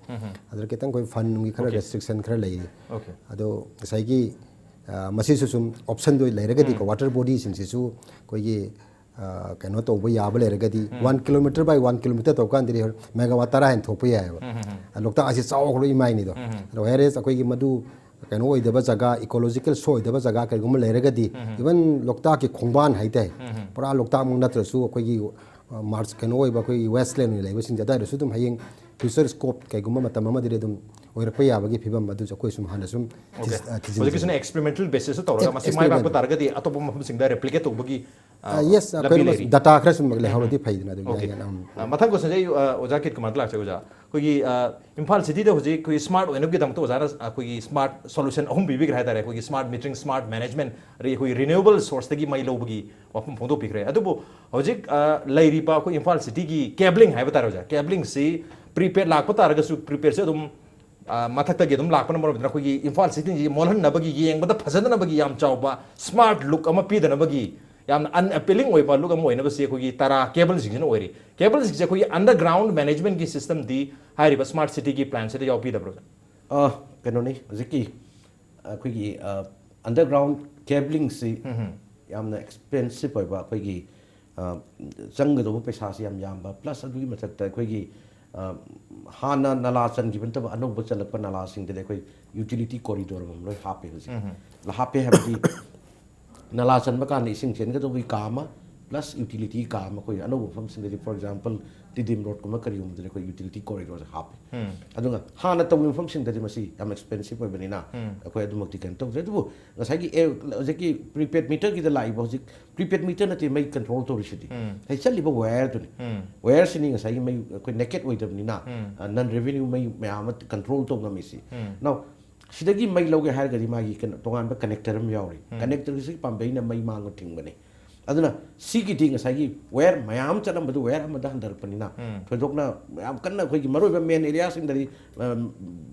ꯑꯗꯨꯗ ꯈꯤꯇꯪ ꯑꯩꯈꯣꯏ fundꯒꯤ ꯈꯔ restriction ꯈꯔ ꯂꯩꯔꯤ꯫ Okay. ꯑꯗꯣ ꯉꯁꯥꯏꯒꯤ, ꯑ, ꯃꯁꯤꯁꯨ ꯁꯨꯝ optionꯗꯣ ꯂꯩꯔꯒꯗꯤꯀꯣ, water bodyꯁꯤꯡꯁꯤꯁꯨ ꯑꯩꯈꯣꯏꯒꯤ, ꯑ, ꯀꯩꯅꯣ ꯇꯧꯕ ꯌꯥꯕ ꯂꯩꯔꯒꯗꯤ, one kilometre by one kilometre ꯇꯧꯀꯥꯟꯗꯗꯤ megawatt ꯇꯔꯥ ꯍꯦꯟꯅ ꯊꯣꯛꯄ ꯌꯥꯏꯑꯕ꯫ ꯑ, ꯂꯣꯛꯇꯥꯛ ꯑꯁꯤ ꯆꯥꯎꯈ꯭ꯔꯕ ꯏꯃꯥꯏꯅꯤꯗꯣ꯫ ꯑꯗꯣ whereas ꯑꯩꯈꯣꯏꯒꯤ ꯃꯗꯨ ꯀꯩꯅꯣ ꯑꯣꯏꯗꯕ ꯖꯒꯥ, ecological show ꯑꯣꯏꯗꯕ ꯖꯒꯥ ꯀꯔꯤꯒꯨꯝꯕ ꯂꯩꯔꯒꯗꯤ, even ꯂꯣꯛꯇꯥꯛꯀꯤ ꯈꯣꯡꯕꯥꯟ ꯍꯥꯏꯇꯥꯔꯦ, ꯄꯨꯔꯥ ꯂꯣꯛꯇꯥꯛꯃꯛ ꯅꯠꯇ꯭ꯔꯁꯨ ꯑꯩꯈꯣꯏꯒꯤ, ꯑ, margin ꯀꯩꯅꯣ ꯑꯣꯏꯕ ꯑꯩꯈꯣꯏꯒꯤ wasteland ꯑꯣꯏꯅ ꯂꯩꯕꯁꯤꯡꯁꯦ ꯑꯗꯨꯋꯥꯏꯗꯁꯨ ꯑꯗꯨꯝ ꯍꯌꯦꯡ future scope ꯀꯩꯒꯨꯝꯕ ꯃꯇꯝ ꯑꯃꯗꯗꯤ ꯑꯗꯨꯝ ꯑꯣꯏꯔꯛꯄ ꯌꯥꯕꯒꯤ ꯐꯤꯕꯝ ꯑꯗꯨꯁꯨ ꯑꯩꯈꯣꯏ ꯁꯨꯝ ꯍꯥꯟꯅ ꯁꯨꯝ Okay. ꯊꯤꯖ-, ꯑ, ꯊꯤꯖꯤꯟꯖꯩ꯫ ꯍꯧꯖꯤꯛꯀꯤꯁꯤꯅ experimental basisꯇ ꯇꯧꯔꯒ Ex-, ꯃꯁꯤ ꯃꯥꯏ ꯄꯥꯛꯄ experiment. ꯇꯥꯔꯒꯗꯤ ꯑꯇꯣꯞꯄ ꯃꯐꯝꯁꯤꯡꯗ replicate ꯇꯧꯕꯒꯤ, ꯑ, ꯑ, yes, ꯑ, ꯂꯝꯕꯤ ꯀꯩꯅꯣ, ꯂꯩꯔꯤ꯫ Data ꯈꯔ ꯁꯨꯝ ꯂꯩꯍꯧꯔꯗꯤ ꯐꯩꯗꯅ ꯑꯗꯨꯝ Okay. ꯌꯥꯏ, ꯌꯥꯏ, ꯎꯝ꯫ ꯑ, ꯃꯊꯪ question ꯁꯦ ꯑꯩ, ꯑ, ꯑꯣꯖꯥ ꯀꯤꯔꯠ ꯀꯨꯃꯥꯔꯗ ꯂꯥꯛꯆꯒꯦ ꯑꯣꯖꯥ꯫ ꯑꯩꯈꯣꯏꯒꯤ, ꯑ, ꯏꯝꯐꯥꯜ cityꯗ ꯍꯧꯖꯤꯛ ꯑꯩꯈꯣꯏꯒꯤ smart ꯑꯣꯏꯅꯕꯒꯤꯗꯃꯛꯇ ꯑꯣꯖꯥꯅ, ꯑ, ꯑꯩꯈꯣꯏꯒꯤ smart solution ꯑꯍꯨꯝ ꯄꯤꯕꯤꯈ꯭ꯔꯦ ꯍꯥꯏꯇꯥꯔꯦ꯫ ꯑꯩꯈꯣꯏꯒꯤ smart metering, smart management, ꯑꯗꯒꯤ ꯑꯩꯈꯣꯏꯒꯤ renewable sourceꯇꯒꯤ ꯃꯩ ꯂꯧꯕꯒꯤ ꯋꯥꯐꯝ ꯐꯣꯡꯗꯣꯛꯄꯤꯈ꯭ꯔꯦ꯫ ꯑꯗꯨꯕꯨ ꯍꯧꯖꯤꯛ, ꯑ, ꯂꯩꯔꯤꯕ ꯑꯩꯈꯣꯏ ꯏꯝꯐꯥꯜ cityꯒꯤ cabling ꯍꯥꯏꯕ ꯇꯥꯔꯦ ꯑꯣꯖꯥ, cabling ꯁꯤ prepaid ꯂꯥꯛꯄ ꯇꯥꯔꯒꯁꯨ, prepaidꯁꯦ ꯑꯗꯨꯝ, ꯑ, ꯃꯊꯛꯇꯒꯤ ꯑꯗꯨꯝ ꯂꯥꯛꯄꯅ ꯃꯔꯝ ꯑꯣꯏꯗꯨꯅ ꯑꯩꯈꯣꯏꯒꯤ ꯏꯝꯐꯥꯜ cityꯁꯤ ꯃꯣꯜꯍꯟꯅꯕꯒꯤ, ꯌꯦꯡꯕꯗ ꯐꯖꯅꯅꯕꯒꯤ ꯌꯥꯝ ꯆꯥꯎꯕ smart look ꯑꯃ ꯄꯤꯗꯅꯕꯒꯤ, ꯌꯥꯝꯅ unappealing ꯑꯣꯏꯕ look ꯑꯃ ꯑꯣꯏꯅꯕꯁꯤ ꯑꯩꯈꯣꯏꯒꯤ ꯇꯔꯥ cableꯁꯤꯡꯁꯤꯅ ꯑꯣꯏꯔꯤ꯫ Cableꯁꯤꯡꯁꯦ ꯑꯩꯈꯣꯏꯒꯤ underground managementꯀꯤ systemꯗꯤ ꯍꯥꯏꯔꯤꯕ smart cityꯒꯤ planꯁꯤꯗ ꯌꯥꯎꯕꯤꯗꯕ꯭ꯔꯣ? ꯑ, ꯀꯩꯅꯣꯅꯤ, ꯍꯧꯖꯤꯛꯀꯤ ꯑꯩꯈꯣꯏꯒꯤ, ꯑ, underground cabling ꯁꯤ ꯌꯥꯝꯅ expensive ꯑꯣꯏꯕ, ꯑꯩꯈꯣꯏꯒꯤ, ꯑ, ꯆꯪꯒꯗꯧꯕ ꯄꯩꯁꯥꯁꯤ ꯌꯥꯝ ꯌꯥꯝꯕ, plus ꯑꯗꯨꯒꯤ ꯃꯊꯛꯇ ꯑꯩꯈꯣꯏꯒꯤ, ꯑ, ꯍꯥꯟꯅ ꯅꯂꯥ ꯆꯟꯈꯤꯕ ꯅꯠꯇꯕ ꯑꯅꯧꯕ ꯆꯜꯂꯛꯄ ꯅꯂꯥꯁꯤꯡꯗꯗꯤ ꯑꯩꯈꯣꯏ utility corridor ꯑꯃ ꯂꯣꯏ ꯍꯥꯞꯄꯦ ꯍꯧꯖꯤꯛ꯫ ꯍꯥꯞꯄꯦ ꯍꯥꯏꯕꯗꯤ ꯅꯂꯥ ꯆꯟꯕ ꯀꯥꯟꯗ ꯏꯁꯤꯡ ꯆꯦꯟꯒꯗꯧꯕꯒꯤ ꯀꯥ ꯑꯃ, Plus utility ꯀꯥ ꯑꯃ ꯑꯩꯈꯣꯏ ꯑꯅꯧꯕ ꯃꯐꯝꯁꯤꯡꯗꯗꯤ, for example, ꯇꯤꯗꯤꯝ ꯔꯣꯗꯀꯨꯝꯕ ꯀꯔꯤꯒꯨꯝꯕꯗꯗꯤ ꯑꯩꯈꯣꯏ utility corridorꯁꯦ ꯍꯥꯞꯄꯦ꯫ ꯑꯗꯨꯒ ꯍꯥꯟꯅ ꯇꯧꯈꯤꯕ ꯃꯐꯝꯁꯤꯡꯗꯗꯤ ꯃꯁꯤ ꯌꯥꯝ expensive ꯑꯣꯏꯕꯅꯤꯅ ꯑꯩꯈꯣꯏ ꯑꯗꯨꯃꯛꯇꯤ ꯀꯩꯅꯣ ꯇꯧꯗ꯭ꯔꯦ꯫ ꯑꯗꯨꯕꯨ ꯉꯁꯥꯏꯒꯤ ꯑꯦ, ꯍꯧꯖꯤꯛꯀꯤ prepaid meterꯒꯤꯗ ꯂꯥꯛꯏꯕ ꯍꯧꯖꯤꯛ prepaid meter ꯅꯠꯇꯦ ꯃꯩ control ꯇꯧꯔꯤꯁꯤꯗꯤ꯫ ꯍꯥꯏ ꯆꯠꯂꯤꯕ wireꯗꯨꯅꯤ꯫ Wireꯁꯤꯅꯤ ꯉꯁꯥꯏꯒꯤ ꯃꯩ ꯑꯩꯈꯣꯏ naked ꯑꯣꯏꯗꯕꯅꯤꯅ, non revenue ꯃꯩ ꯃꯌꯥꯝ ꯑꯃ control ꯇꯧ ꯉꯝꯃꯤꯁꯤ꯫ Now, ꯁꯤꯗꯒꯤ ꯃꯩ ꯂꯧꯒꯦ ꯍꯥꯏꯔꯒꯗꯤ ꯃꯥꯒꯤ ꯀꯩꯅꯣ ꯇꯣꯉꯥꯟꯕ connector ꯑꯃ ꯌꯥꯎꯔꯤ꯫ Connectorꯒꯤ ꯁꯤ ꯄꯥꯝꯕꯩꯅ ꯃꯩ ꯃꯥꯡꯕ ꯊꯤꯡꯕꯅꯤ꯫ ꯑꯗꯨꯅ ꯁꯤꯒꯤꯗꯤ ꯉꯁꯥꯏꯒꯤ wire ꯃꯌꯥꯝ ꯆꯠꯂꯝꯕꯗꯨ wire ꯑꯃꯗ ꯍꯟꯊꯔꯛꯄꯅꯤꯅ ꯊꯣꯏꯗꯣꯛꯅ ꯌꯥꯝ ꯀꯟꯅ ꯑꯩꯈꯣꯏꯒꯤ ꯃꯔꯨꯑꯣꯏꯕ main areaꯁꯤꯡꯗꯗꯤ, ꯑꯝ,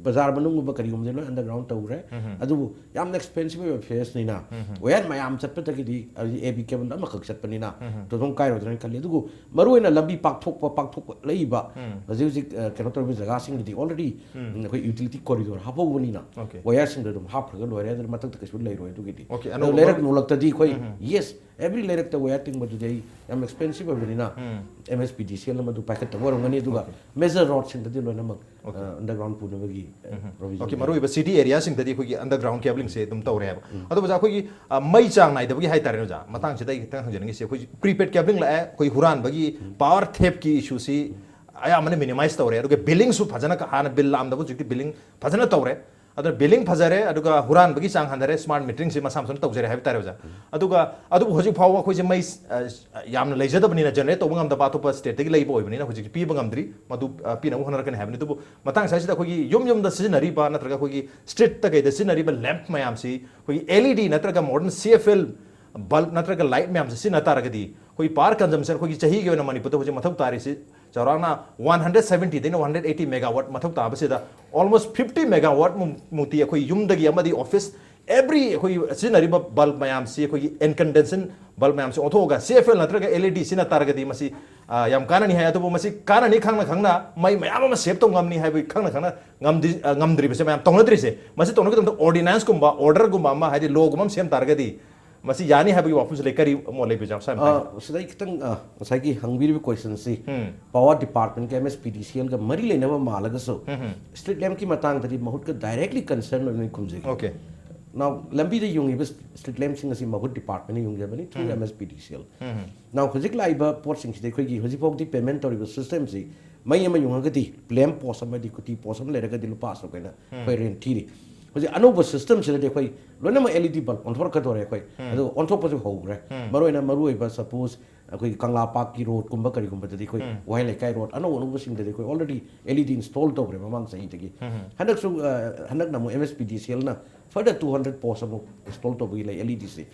ꯕꯖꯥꯔ ꯃꯅꯨꯡꯒꯨꯝꯕ ꯀꯔꯤꯒꯨꯝꯕꯗꯤ ꯂꯣꯏ underground ꯇꯧꯈ꯭ꯔꯦ꯫ ꯑꯗꯨꯕꯨ ꯌꯥꯝꯅ expensive ꯑꯣꯏꯕ phaseꯅꯤꯅ wire ꯃꯌꯥꯝ ꯆꯠꯄꯗꯒꯤꯗꯤ ꯑꯦ ꯕꯤ cable ꯑꯃꯈꯛ ꯆꯠꯄꯅꯤꯅ ꯊꯣꯏꯗꯣꯛ ꯀꯥꯏꯔꯣꯏꯗ꯭ꯔꯅ ꯈꯜꯂꯤ꯫ ꯑꯗꯨꯕꯨ ꯃꯔꯨꯑꯣꯏꯅ ꯂꯝꯕꯤ ꯄꯥꯛꯊꯣꯛꯄ, ꯄꯥꯛꯊꯣꯛꯂꯛꯏꯕ ꯍꯧꯖꯤꯛ ꯍꯧꯖꯤꯛ, ꯑ, ꯀꯩꯅꯣ ꯇꯧꯔꯤꯕ ꯖꯒꯥꯁꯤꯡꯗꯗꯤ already, ꯎꯝ, ꯑꯩꯈꯣꯏ utility corridor ꯍꯥꯞꯍꯧꯕꯅꯤꯅ Okay. wireꯁꯤꯡꯗꯣ ꯑꯗꯨꯝ ꯍꯥꯞꯈ꯭ꯔꯒ ꯂꯣꯏꯔꯦ꯫ ꯑꯗꯨꯅ ꯃꯊꯛꯇ ꯀꯩꯁꯨ ꯂꯩꯔꯣꯏ꯫ ꯑꯗꯨꯒꯤꯗꯤ Okay, ꯑꯗꯣ ꯑꯅꯧꯕ ꯂꯩꯔꯛ ꯃꯔꯨ- ꯅꯣꯡꯂꯛꯇꯗꯤ ꯑꯩꯈꯣꯏ, ꯎꯝ, ꯎꯝ. Yes, every ꯂꯩꯔꯛꯇ wire ꯇꯤꯡꯕꯗꯨꯗꯤ ꯑꯩ ꯌꯥꯝ expensive ꯑꯣꯏꯕꯅꯤꯅ ꯎꯝ. M S P D C L ꯑꯃ ꯑꯗꯨ ꯄꯥꯏꯈꯠꯇꯕ ꯑꯣꯏꯔꯝꯒꯅꯤ꯫ ꯑꯗꯨꯒ Okay. major roadꯁꯤꯡꯗꯗꯤ ꯂꯣꯏꯅꯃꯛ, Okay. ꯑ, underground ꯄꯨꯅꯕꯒꯤ, ꯑ, ꯎꯝ. Provision Okay, ꯂꯩ꯫ ꯃꯔꯨꯑꯣꯏꯕ city areaꯁꯤꯡꯗꯗꯤ ꯑꯩꯈꯣꯏꯒꯤ underground cablingꯁꯦ ꯑꯗꯨꯝ ꯇꯧꯔꯦꯕ꯫ ꯎꯝ. ꯑꯗꯣ ꯑꯣꯖꯥ, ꯑꯩꯈꯣꯏꯒꯤ, ꯑ, ꯃꯩ ꯆꯥꯡ ꯅꯥꯏꯗꯕꯒꯤ ꯍꯥꯏꯇꯥꯔꯦ ꯑꯣꯖꯥ, ꯃꯇꯥꯡꯁꯤꯗ ꯑꯩ ꯈꯤꯇꯪ ꯍꯪꯖꯅꯤꯡꯉꯤꯁꯦ, ꯑꯩꯈꯣꯏ prepaid cabling ꯂꯥꯛꯑꯦ, ꯑꯩꯈꯣꯏ ꯍꯨꯔꯥꯟꯕꯒꯤ ꯎꯝ. power thiefꯀꯤ issueꯁꯤ ꯑꯌꯥꯝꯕꯅ minimize ꯇꯧꯔꯦ꯫ ꯑꯗꯨꯒ billingꯁꯨ ꯐꯖꯅ ꯀ-, ꯍꯥꯟꯅ bill ꯂꯥꯛꯑꯝꯗꯕ ꯍꯧꯖꯤꯛꯇꯤ billing ꯐꯖꯅ ꯇꯧꯔꯦ꯫ ꯑꯗꯨꯅ billing ꯐꯖꯔꯦ, ꯑꯗꯨꯒ ꯍꯨꯔꯥꯟꯕꯒꯤ ꯆꯥꯡ ꯍꯟꯊꯔꯦ, smart meteringꯁꯤ ꯃꯁꯥ ꯃꯊꯟꯇ ꯇꯧꯖꯔꯦ ꯍꯥꯏꯕ ꯇꯥꯔꯦ ꯑꯣꯖꯥ꯫ ꯑꯗꯨꯒ ꯑꯗꯨꯕꯨ ꯍꯧꯖꯤꯛ ꯐꯥꯎꯕ ꯑꯩꯈꯣꯏꯁꯦ ꯃꯩ, ꯑ, ꯌꯥꯝꯅ ꯂꯩꯖꯗꯕꯅꯤꯅ, generate ꯇꯧꯕ ꯉꯝꯗꯕ, ꯑꯇꯣꯞꯄ stateꯇꯒꯤ ꯂꯩꯕ ꯑꯣꯏꯕꯅꯤꯅ ꯍꯧꯖꯤꯛꯇꯤ ꯄꯤꯕ ꯉꯝꯗ꯭ꯔꯤ꯫ ꯃꯗꯨ, ꯑ, ꯄꯤꯅꯕ ꯍꯣꯠꯅꯔꯛꯀꯅꯤ ꯍꯥꯏꯕꯅꯤ꯫ ꯑꯗꯨꯕꯨ ꯃꯇꯥꯡ ꯑꯁꯤꯗ ꯑꯩꯈꯣꯏꯒꯤ ꯌꯨꯝ ꯌꯨꯝꯗ ꯁꯤꯖꯤꯟꯅꯔꯤꯕ ꯅꯠꯇ꯭ꯔꯒ ꯑꯩꯈꯣꯏꯒꯤ streetꯇ ꯀꯩꯗ ꯁꯤꯖꯤꯟꯅꯔꯤꯕ lamp ꯃꯌꯥꯝꯁꯤ ꯑꯩꯈꯣꯏꯒꯤ L E D ꯅꯠꯇ꯭ꯔꯒ modern C F L bulb ꯅꯠꯇ꯭ꯔꯒ light ꯃꯌꯥꯝꯁꯤ ꯁꯤꯖꯤꯟꯅ ꯇꯥꯔꯒꯗꯤ ꯑꯩꯈꯣꯏꯒꯤ power consumption ꯑꯩꯈꯣꯏꯒꯤ ꯆꯍꯤꯒꯤ ꯑꯣꯏꯅ ꯃꯅꯤꯄꯨꯔꯗ ꯍꯧꯖꯤꯛ ꯃꯊꯧ ꯇꯥꯔꯤꯁꯤ ꯆꯥꯎꯔꯥꯛꯅ one hundred seventyꯗꯩꯅ one hundred eighty megawatt ꯃꯊꯧ ꯇꯥꯕꯁꯤꯗ almost fifty megawatt ꯃꯨꯛ-, ꯃꯨꯛꯇꯤ ꯑꯩꯈꯣꯏ ꯌꯨꯝꯗꯒꯤ ꯑꯃꯗꯤ office every ꯑꯩꯈꯣꯏ ꯁꯤꯖꯤꯟꯅꯔꯤꯕ bulb ꯃꯌꯥꯝꯁꯤ, ꯑꯩꯈꯣꯏꯒꯤ incandescent bulb ꯃꯌꯥꯝꯁꯤ ꯑꯣꯟꯊꯣꯛꯑꯒ C F L ꯅꯠꯇ꯭ꯔꯒ L E D ꯁꯤꯖꯤꯟꯅ ꯇꯥꯔꯒꯗꯤ ꯃꯁꯤ, ꯑ, ꯌꯥꯝ ꯀꯥꯟꯅꯅꯤ ꯍꯥꯏ꯫ ꯑꯗꯨꯕꯨ ꯃꯁꯤ ꯀꯥꯟꯅꯅꯤ ꯈꯪꯅ ꯈꯪꯅ ꯃꯩ ꯃꯌꯥꯝ ꯑꯃ save ꯇꯧ ꯉꯝꯅꯤ ꯍꯥꯏꯕꯒꯤ ꯈꯪꯅ ꯈꯪꯅ ꯉꯝꯗꯤ-, ꯑ, ꯉꯝꯗ꯭ꯔꯤꯕꯁꯦ ꯃꯌꯥꯝ ꯇꯧꯅꯗ꯭ꯔꯤꯁꯦ꯫ ꯃꯁꯤ ꯇꯧꯅꯕꯒꯤꯗꯃꯛꯇ ordinanceꯀꯨꯝꯕ, orderꯒꯨꯝꯕ ꯑꯃ, ꯍꯥꯏꯗꯤ lawꯒꯨꯝꯕ ꯑꯃ ꯁꯦꯝ ꯇꯥꯔꯒꯗꯤ ꯃꯁꯤ ꯌꯥꯅꯤ ꯍꯥꯏꯕꯒꯤ ꯋꯥꯐꯝꯁꯤ ꯂꯩ꯫ ꯀꯔꯤ ꯃꯣꯠ ꯂꯩꯕꯤꯕꯖꯥꯠꯅꯣ, ꯁꯥꯔ? ꯑ, ꯁꯤꯗ ꯑꯩ ꯈꯤꯇꯪ, ꯑ, ꯉꯁꯥꯏꯒꯤ ꯍꯪꯕꯤꯔꯤꯕ questionꯁꯤ ꯎꯝ. Power departmentꯀꯤ M S P D C Lꯒ ꯃꯔꯤ ꯂꯩꯅꯕ ꯃꯥꯜꯂꯒꯁꯨ, ꯎꯝ, ꯎꯝ. Street lampꯀꯤ ꯃꯇꯥꯡꯗꯗꯤ ꯃꯍꯨꯠꯀ directly concern ꯑꯣꯏꯅ ꯈꯨꯝꯖꯒꯦ꯫ Okay. Now, ꯂꯝꯕꯤꯗ ꯌꯨꯡꯉꯤꯕ street lampꯁꯤꯡ ꯑꯁꯤ ꯃꯍꯨꯠ departmentꯅ ꯌꯨꯡꯖꯕꯅꯤ through M S P D C L꯫ Now, ꯍꯧꯖꯤꯛ ꯂꯥꯛꯏꯕ ꯄꯣꯠꯁꯤꯡꯁꯤꯗꯤ ꯑꯩꯈꯣꯏꯒꯤ ꯍꯧꯖꯤꯛꯐꯥꯎꯗꯤ payment ꯇꯧꯔꯤꯕ systemꯁꯤ, ꯃꯩ ꯑꯃ ꯌꯨꯡꯉꯒꯗꯤ lamp post ꯑꯃꯗꯤ ꯈꯨꯇꯤ post ꯑꯃ ꯂꯩꯔꯒꯗꯤ ꯂꯨꯄꯥ ꯑꯁꯨꯛ ꯍꯥꯏꯅ ꯑꯩꯈꯣꯏ rent ꯊꯤꯔꯤ꯫ ꯍꯧꯖꯤꯛ ꯑꯅꯧꯕ systemꯁꯤꯗꯗꯤ ꯑꯩꯈꯣꯏ ꯂꯣꯏꯅꯃꯛ L E D bulb ꯑꯣꯟꯊꯣꯔꯛꯀꯗꯧꯔꯦ ꯑꯩꯈꯣꯏ꯫ ꯑꯗꯨ ꯑꯣꯟꯊꯣꯛꯄꯁꯨ ꯍꯧꯈ꯭ꯔꯦ꯫ ꯃꯔꯨꯑꯣꯏꯅ ꯃꯔꯨꯑꯣꯏꯕ suppose ꯑꯩꯈꯣꯏꯒꯤ ꯀꯪꯂꯥ ꯄꯥꯔꯛꯀꯤ roadꯀꯨꯝꯕ ꯀꯔꯤꯒꯨꯝꯕꯗꯗꯤ ꯑꯩꯈꯣꯏ ꯋꯥꯍꯦꯡ ꯂꯩꯀꯥꯏ road ꯑꯅꯧ ꯑꯅꯧꯕꯁꯤꯡꯗꯗꯤ ꯑꯩꯈꯣꯏ already L E D install ꯇꯧꯈ꯭ꯔꯦ ꯃꯃꯥꯡ ꯆꯍꯤꯗꯒꯤ꯫ ꯍꯟꯗꯛꯁꯨ, ꯑ, ꯍꯟꯗꯛꯅ ꯑꯃꯨꯛ M S P D C Lꯅ further two hundred post ꯑꯃꯨꯛ install ꯇꯧꯕꯒꯤ ꯂꯩ L E Dꯁꯤ꯫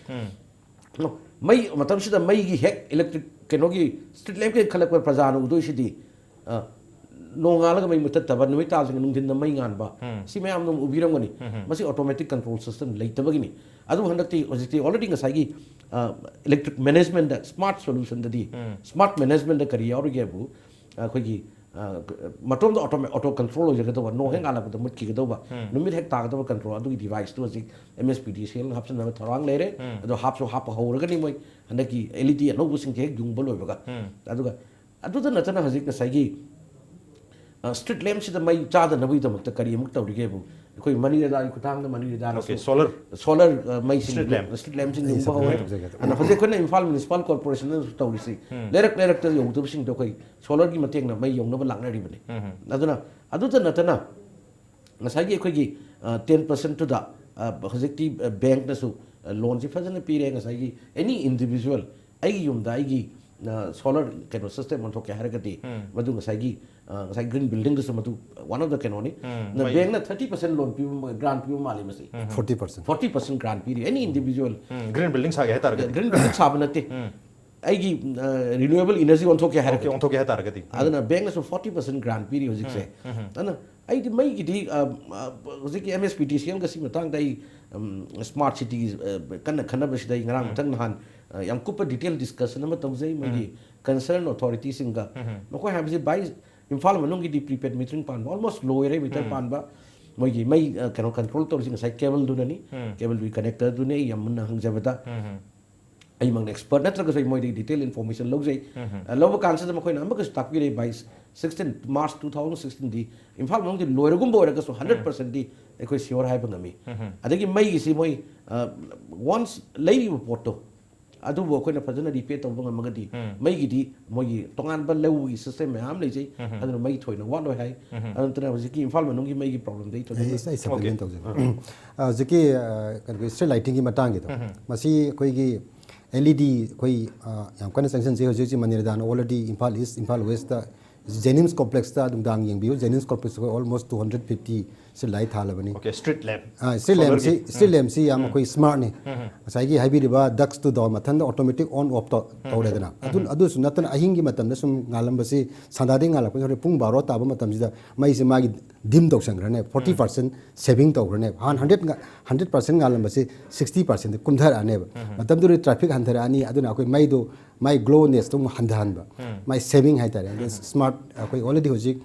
No, ꯃꯩ ꯃꯇꯝꯁꯤꯗ ꯃꯩꯒꯤ ꯍꯦꯛ electric ꯀꯩꯅꯣꯒꯤ street lampꯀꯤ ꯈꯜꯂꯛꯄ ꯄ꯭ꯔꯖꯥꯅ ꯎꯗꯣꯏꯁꯤꯗꯤ, ꯑ, ꯅꯣꯡꯉꯥꯜꯂꯒ ꯃꯩ ꯃꯨꯊꯠꯇꯕ, ꯅꯨꯃꯤꯠ ꯇꯥꯕꯁꯤꯡ ꯅꯨꯡꯊꯤꯟꯗ ꯃꯩ ꯉꯥꯟꯕ, ꯁꯤ ꯃꯌꯥꯝꯗꯣ ꯑꯃꯨꯛ ꯎꯕꯤꯔꯝꯒꯅꯤ꯫ ꯃꯁꯤ automatic control system ꯂꯩꯇꯕꯒꯤꯅꯤ꯫ ꯑꯗꯨꯕꯨ ꯍꯟꯗꯛꯇꯤ, ꯍꯧꯖꯤꯛꯇꯤ already ꯉꯁꯥꯏꯒꯤ, ꯑ, electric managementꯗ smart solutionꯗꯗꯤ, smart managementꯗ ꯀꯔꯤ ꯌꯥꯎꯔꯤꯒꯦꯕꯨ, ꯑꯩꯈꯣꯏꯒꯤ, ꯑ, ꯃꯇꯣꯝꯗ automa-, auto control ꯑꯣꯏꯖꯒꯗꯧꯕ, ꯅꯣꯡ ꯍꯦꯛ ꯉꯥꯜꯂꯛꯄꯗ ꯃꯨꯠꯈꯤꯒꯗꯧꯕ, ꯅꯨꯃꯤꯠ ꯍꯦꯛ ꯇꯥꯒꯗꯧꯕ control ꯑꯗꯨꯒꯤ deviceꯇꯨ ꯍꯧꯖꯤꯛ M S P D C Lꯅ ꯍꯥꯞꯆꯤꯟꯅꯕ ꯊꯧꯔꯥꯡ ꯂꯩꯔꯦ꯫ ꯑꯗꯣ ꯍꯥꯞꯁꯨ ꯍꯥꯞꯄ ꯍꯧꯔꯒꯅꯤ ꯃꯣꯏ ꯍꯟꯗꯛꯀꯤ L E D ꯑꯅꯧꯕꯁꯤꯡꯁꯦ ꯍꯦꯛ ꯌꯨꯡꯕ ꯂꯣꯏꯕꯒ꯫ ꯑꯗꯨꯒ ꯑꯗꯨꯗ ꯅꯠꯇꯅ ꯍꯧꯖꯤꯛ ꯉꯁꯥꯏꯒꯤ, ꯑ, street lampꯁꯤꯗ ꯃꯩ ꯆꯥꯗꯅꯕꯒꯤꯗꯃꯛꯇ ꯀꯔꯤ ꯑꯃꯨꯛ ꯇꯧꯔꯤꯒꯦꯕꯨ, ꯑꯩꯈꯣꯏ ꯃꯅꯤꯔꯦꯗꯥꯒꯤ ꯈꯨꯠꯊꯥꯡꯗ ꯃꯅꯤꯔꯦꯗꯥꯅꯁꯨ Okay, solar꯫ Solar, ꯑ, ꯃꯩꯁꯤꯡ, Street lamp꯫ Street lampꯁꯤꯡ ꯑꯩ ꯌꯨꯡꯕ ꯁꯝꯖꯒꯦ, ꯍꯧꯔꯦ꯫ ꯁꯝꯖꯒꯦ꯫ ꯑꯗꯨꯅ ꯍꯧꯖꯤꯛ ꯑꯩꯈꯣꯏꯅ ꯏꯝꯐꯥꯜ Municipal Corporationꯅꯁꯨ ꯇꯧꯔꯤꯁꯤ, ꯂꯩꯔꯛ ꯂꯩꯔꯛꯇ ꯌꯧꯗꯕꯁꯤꯡꯗꯣ ꯑꯩꯈꯣꯏ solarꯒꯤ ꯃꯇꯦꯡꯅ ꯃꯩ ꯌꯧꯅꯕ ꯂꯥꯛꯅꯔꯤꯕꯅꯤ꯫ ꯑꯗꯨꯅ ꯑꯗꯨꯗ ꯅꯠꯇꯅ ꯉꯁꯥꯏꯒꯤ ꯑꯩꯈꯣꯏꯒꯤ, ꯑ, ten percentꯇꯨꯗ, ꯑ, ꯍꯧꯖꯤꯛꯇꯤ, ꯑ, bankꯅꯁꯨ, ꯑ, loanꯁꯤ ꯐꯖꯅ ꯄꯤꯔꯦ꯫ ꯉꯁꯥꯏꯒꯤ any individual ꯑꯩꯒꯤ ꯌꯨꯝꯗ ꯑꯩꯒꯤ, ꯑ, solar ꯀꯩꯅꯣ system ꯑꯣꯟꯊꯣꯛꯀꯦ ꯍꯥꯏꯔꯒꯗꯤ, ꯃꯗꯨ ꯉꯁꯥꯏꯒꯤ, ꯑ, ꯉꯁꯥꯏ green buildingꯗꯁꯨ ꯃꯗꯨ one of the ꯀꯩꯅꯣꯅꯤ꯫ ꯃꯩ꯫ Bankꯅ thirty percent loan ꯄꯤꯕ, grant ꯄꯤꯕ ꯃꯥꯜꯂꯤ ꯃꯁꯤ꯫ Forty percent꯫ Forty percent grant ꯄꯤꯔꯤ any individual꯫ Green building ꯁꯥꯒꯦ ꯍꯥꯏꯇꯥꯔꯒꯗꯤ꯫ Green building ꯁꯥꯕ ꯅꯠꯇꯦ꯫ ꯑꯩꯒꯤ, ꯑ, renewable energy ꯑꯣꯟꯊꯣꯛꯀꯦ Okay, ꯍꯥꯏꯔꯒꯗꯤ꯫ ꯑꯣꯟꯊꯣꯛꯀꯦ ꯍꯥꯏꯇꯥꯔꯒꯗꯤ꯫ ꯑꯗꯨꯅ bankꯅꯁꯨ forty percent grant ꯄꯤꯔꯤ ꯍꯧꯖꯤꯛꯁꯦ꯫ ꯑꯗꯨꯅ ꯑꯩꯗꯤ ꯃꯩꯒꯤꯗꯤ, ꯑ, ꯑ, ꯍꯧꯖꯤꯛꯀꯤ M S P D C Lꯒ ꯁꯤ ꯃꯇꯥꯡꯗ ꯑꯩ, ꯎꯝ, smart city, ꯑ, ꯀꯟꯅ ꯈꯟꯅꯕꯁꯤꯗ ꯑꯩ ꯉꯔꯥꯡ ꯃꯊꯪ ꯅꯍꯥꯟ, ꯑ, ꯌꯥꯝ ꯀꯨꯞꯄ detail discussion ꯑꯃ ꯇꯧꯖꯩ ꯃꯣꯏꯒꯤ concern authorityꯁꯤꯡꯒ꯫ ꯃꯈꯣꯏ ꯍꯥꯏꯕꯁꯤ by ꯏꯝꯐꯥꯜ ꯃꯅꯨꯡꯒꯤꯗꯤ prepaid metering ꯄꯥꯟꯕ almost ꯂꯣꯏꯔꯦ, meter ꯄꯥꯟꯕ꯫ ꯃꯣꯏꯒꯤ ꯃꯩ, ꯑ, ꯀꯩꯅꯣ control ꯇꯧꯔꯤꯁꯤ ꯉꯁꯥꯏ cableꯗꯨꯅꯅꯤ꯫ Cableꯗꯨꯒꯤ connectorꯗꯨꯅꯤ ꯑꯩ ꯌꯥꯝ ꯃꯨꯟꯅ ꯍꯪꯖꯕꯗ꯫ ꯑꯩꯃꯛꯅ expert ꯅꯠꯇ꯭ꯔꯒꯁꯨ ꯑꯩ ꯃꯣꯏꯗꯒꯤ detail information ꯂꯧꯖꯩ꯫ ꯑ, ꯂꯧꯕ ꯀꯥꯟꯁꯤꯗ ꯃꯈꯣꯏꯅ ꯑꯃꯒꯁꯨ ꯇꯥꯛꯄꯤꯔꯦ, by sixteen March two thousand sixteenꯗꯤ Imphal ꯃꯅꯨꯡꯗꯤ ꯂꯣꯏꯔꯒꯨꯝꯕ ꯑꯣꯏꯔꯒꯁꯨ hundred percentꯗꯤ ꯑꯩꯈꯣꯏ ꯁꯤꯌꯣꯔ ꯍꯥꯏꯕ ꯉꯝꯃꯤ꯫ ꯑꯗꯒꯤ ꯃꯩꯒꯤꯁꯤ ꯃꯣꯏ ꯋꯥꯟꯁ ꯂꯩꯔꯤꯕ ꯄꯣꯠꯇꯣ ꯑꯗꯨꯕꯨ ꯑꯩꯈꯣꯏꯅ ꯐꯖꯅ ꯔꯤꯄꯦꯌꯔ ꯇꯧꯕ ꯉꯝꯃꯒꯗꯤ ꯃꯩꯒꯤꯗꯤ ꯃꯣꯏꯒꯤ ꯇꯣꯉꯥꯟꯕ ꯂꯧꯒꯤ ꯁꯤꯁꯇꯦꯝ ꯃꯌꯥꯝ ꯂꯩꯖꯩ꯫ ꯑꯗꯨꯅ ꯃꯩ ꯊꯣꯏꯅ ꯋꯥꯠꯂꯣꯏ ꯍꯥꯏ꯫ ꯑꯗꯨ ꯅꯠꯇꯅ ꯍꯧꯖꯤꯛꯀꯤ ꯏꯝꯐꯥꯜ ꯃꯅꯨꯡꯒꯤ ꯃꯩꯒꯤ ꯄ꯭ꯔꯣꯕ꯭ꯂꯦꯝꯗꯤ ꯑꯩ ꯊꯣꯏꯗꯣꯛꯅ ꯑꯩ ꯑꯩ ꯁꯄ꯭ꯂꯤꯃꯦꯟ ꯇꯧꯖꯒꯦ꯫ ꯑ, ꯍꯧꯖꯤꯛꯀꯤ ꯑ, ꯀꯩꯅꯣꯒꯤ ꯁ꯭ꯇ꯭ꯔꯤꯠ ꯂꯥꯏꯇꯤꯡꯒꯤ ꯃꯇꯥꯡꯒꯤꯗꯣ, ꯃꯁꯤ ꯑꯩꯈꯣꯏꯒꯤ ꯑꯦꯜ ꯏ ꯗꯤ ꯑꯩꯈꯣꯏ ꯑ, ꯌꯥꯝ ꯀꯟꯅ ꯆꯪꯁꯤꯟꯖꯩ꯫ ꯍꯧꯖꯤꯛ ꯍꯧꯖꯤꯛ ꯃꯅꯤꯔꯗꯥꯅ already Imphal east, Imphal west JNIMS complex ꯅꯨꯡꯗꯥꯡ ꯌꯦꯡꯕꯤꯌꯨ꯫ ꯖꯦꯅꯤꯝꯁ ꯀꯣꯝꯄ꯭ꯂꯦꯛꯁꯇ ꯑꯩꯈꯣꯏ ꯑꯣꯜꯃꯣꯁ ꯇꯨ ꯍꯟꯗ꯭ꯔꯦꯠ ꯐꯤꯐꯇꯤ ꯁꯤ ꯂꯥꯏꯠ ꯊꯥꯜꯂꯕꯅꯤ꯫ Okay, street lamp. Ah, street ꯂꯦꯝꯞꯁꯤ, ꯁ꯭ꯇ꯭ꯔꯤꯠ ꯂꯦꯝꯞꯁꯤ ꯌꯥꯝ ꯑꯩꯈꯣꯏ ꯁ꯭ꯃꯥꯔꯠꯅꯤ꯫ ꯉꯁꯥꯏꯒꯤ ꯍꯥꯏꯕꯤꯔꯤꯕ ꯗꯛꯁꯇꯨꯗꯣ ꯃꯊꯟꯇ ꯑꯣꯇꯣꯃꯦꯇꯤꯛ ꯑꯣꯟ ꯑꯣꯐ ꯇꯧ-, ꯇꯧꯔꯦꯗꯅ꯫ ꯑꯗꯨ, ꯑꯗꯨꯁꯨ ꯅꯠꯇꯅ ꯑꯍꯤꯡꯒꯤ ꯃꯇꯝꯗ ꯁꯨꯝ ꯉꯥꯜꯂꯝꯕꯁꯤ, ꯁꯟꯗꯥꯗꯒꯤ ꯉꯥꯜꯂꯛꯄꯁꯤ ꯍꯣꯔꯦꯟ ꯄꯨꯡ ꯕꯥꯔꯣ ꯇꯥꯕ ꯃꯇꯝꯁꯤꯗ ꯃꯩꯁꯤ ꯃꯥꯒꯤ ꯗꯤꯝ ꯇꯧꯁꯟꯈ꯭ꯔꯅꯦꯕ꯫ ꯐꯣꯔꯇꯤ ꯄꯥꯔꯁꯦꯟ ꯁꯦꯚꯤꯡ ꯇꯧꯈ꯭ꯔꯅꯦꯕ꯫ ꯍꯥꯟꯅ ꯍꯟꯗ꯭ꯔꯦꯠ ꯉꯥ-, ꯍꯟꯗ꯭ꯔꯦꯠ ꯄꯥꯔꯁꯦꯟ ꯉꯥꯜꯂꯝꯕꯁꯤ ꯁꯤꯛꯁꯇꯤ ꯄꯥꯔꯁꯦꯟꯗ ꯀꯨꯝꯊꯔꯛꯑꯅꯦꯕ꯫ ꯃꯇꯝꯗꯨꯗ ꯇ꯭ꯔꯥꯐꯤꯛ ꯍꯟꯊꯔꯛꯑꯅꯤ꯫ ꯑꯗꯨꯅ ꯑꯩꯈꯣꯏ ꯃꯩꯗꯣ ꯃꯥꯏ ꯒ꯭ꯂꯣꯅꯦꯁꯇꯣ ꯑꯃꯨꯛ ꯍꯟꯊꯍꯟꯕ, ꯃꯥꯏ ꯁꯦꯚꯤꯡ ꯍꯥꯏꯇꯥꯔꯦ꯫ ꯑꯗ ꯁ꯭ꯃꯥꯔꯠ ꯑꯩꯈꯣꯏ ꯑꯣꯜꯔꯦꯗꯤ ꯍꯧꯖꯤꯛ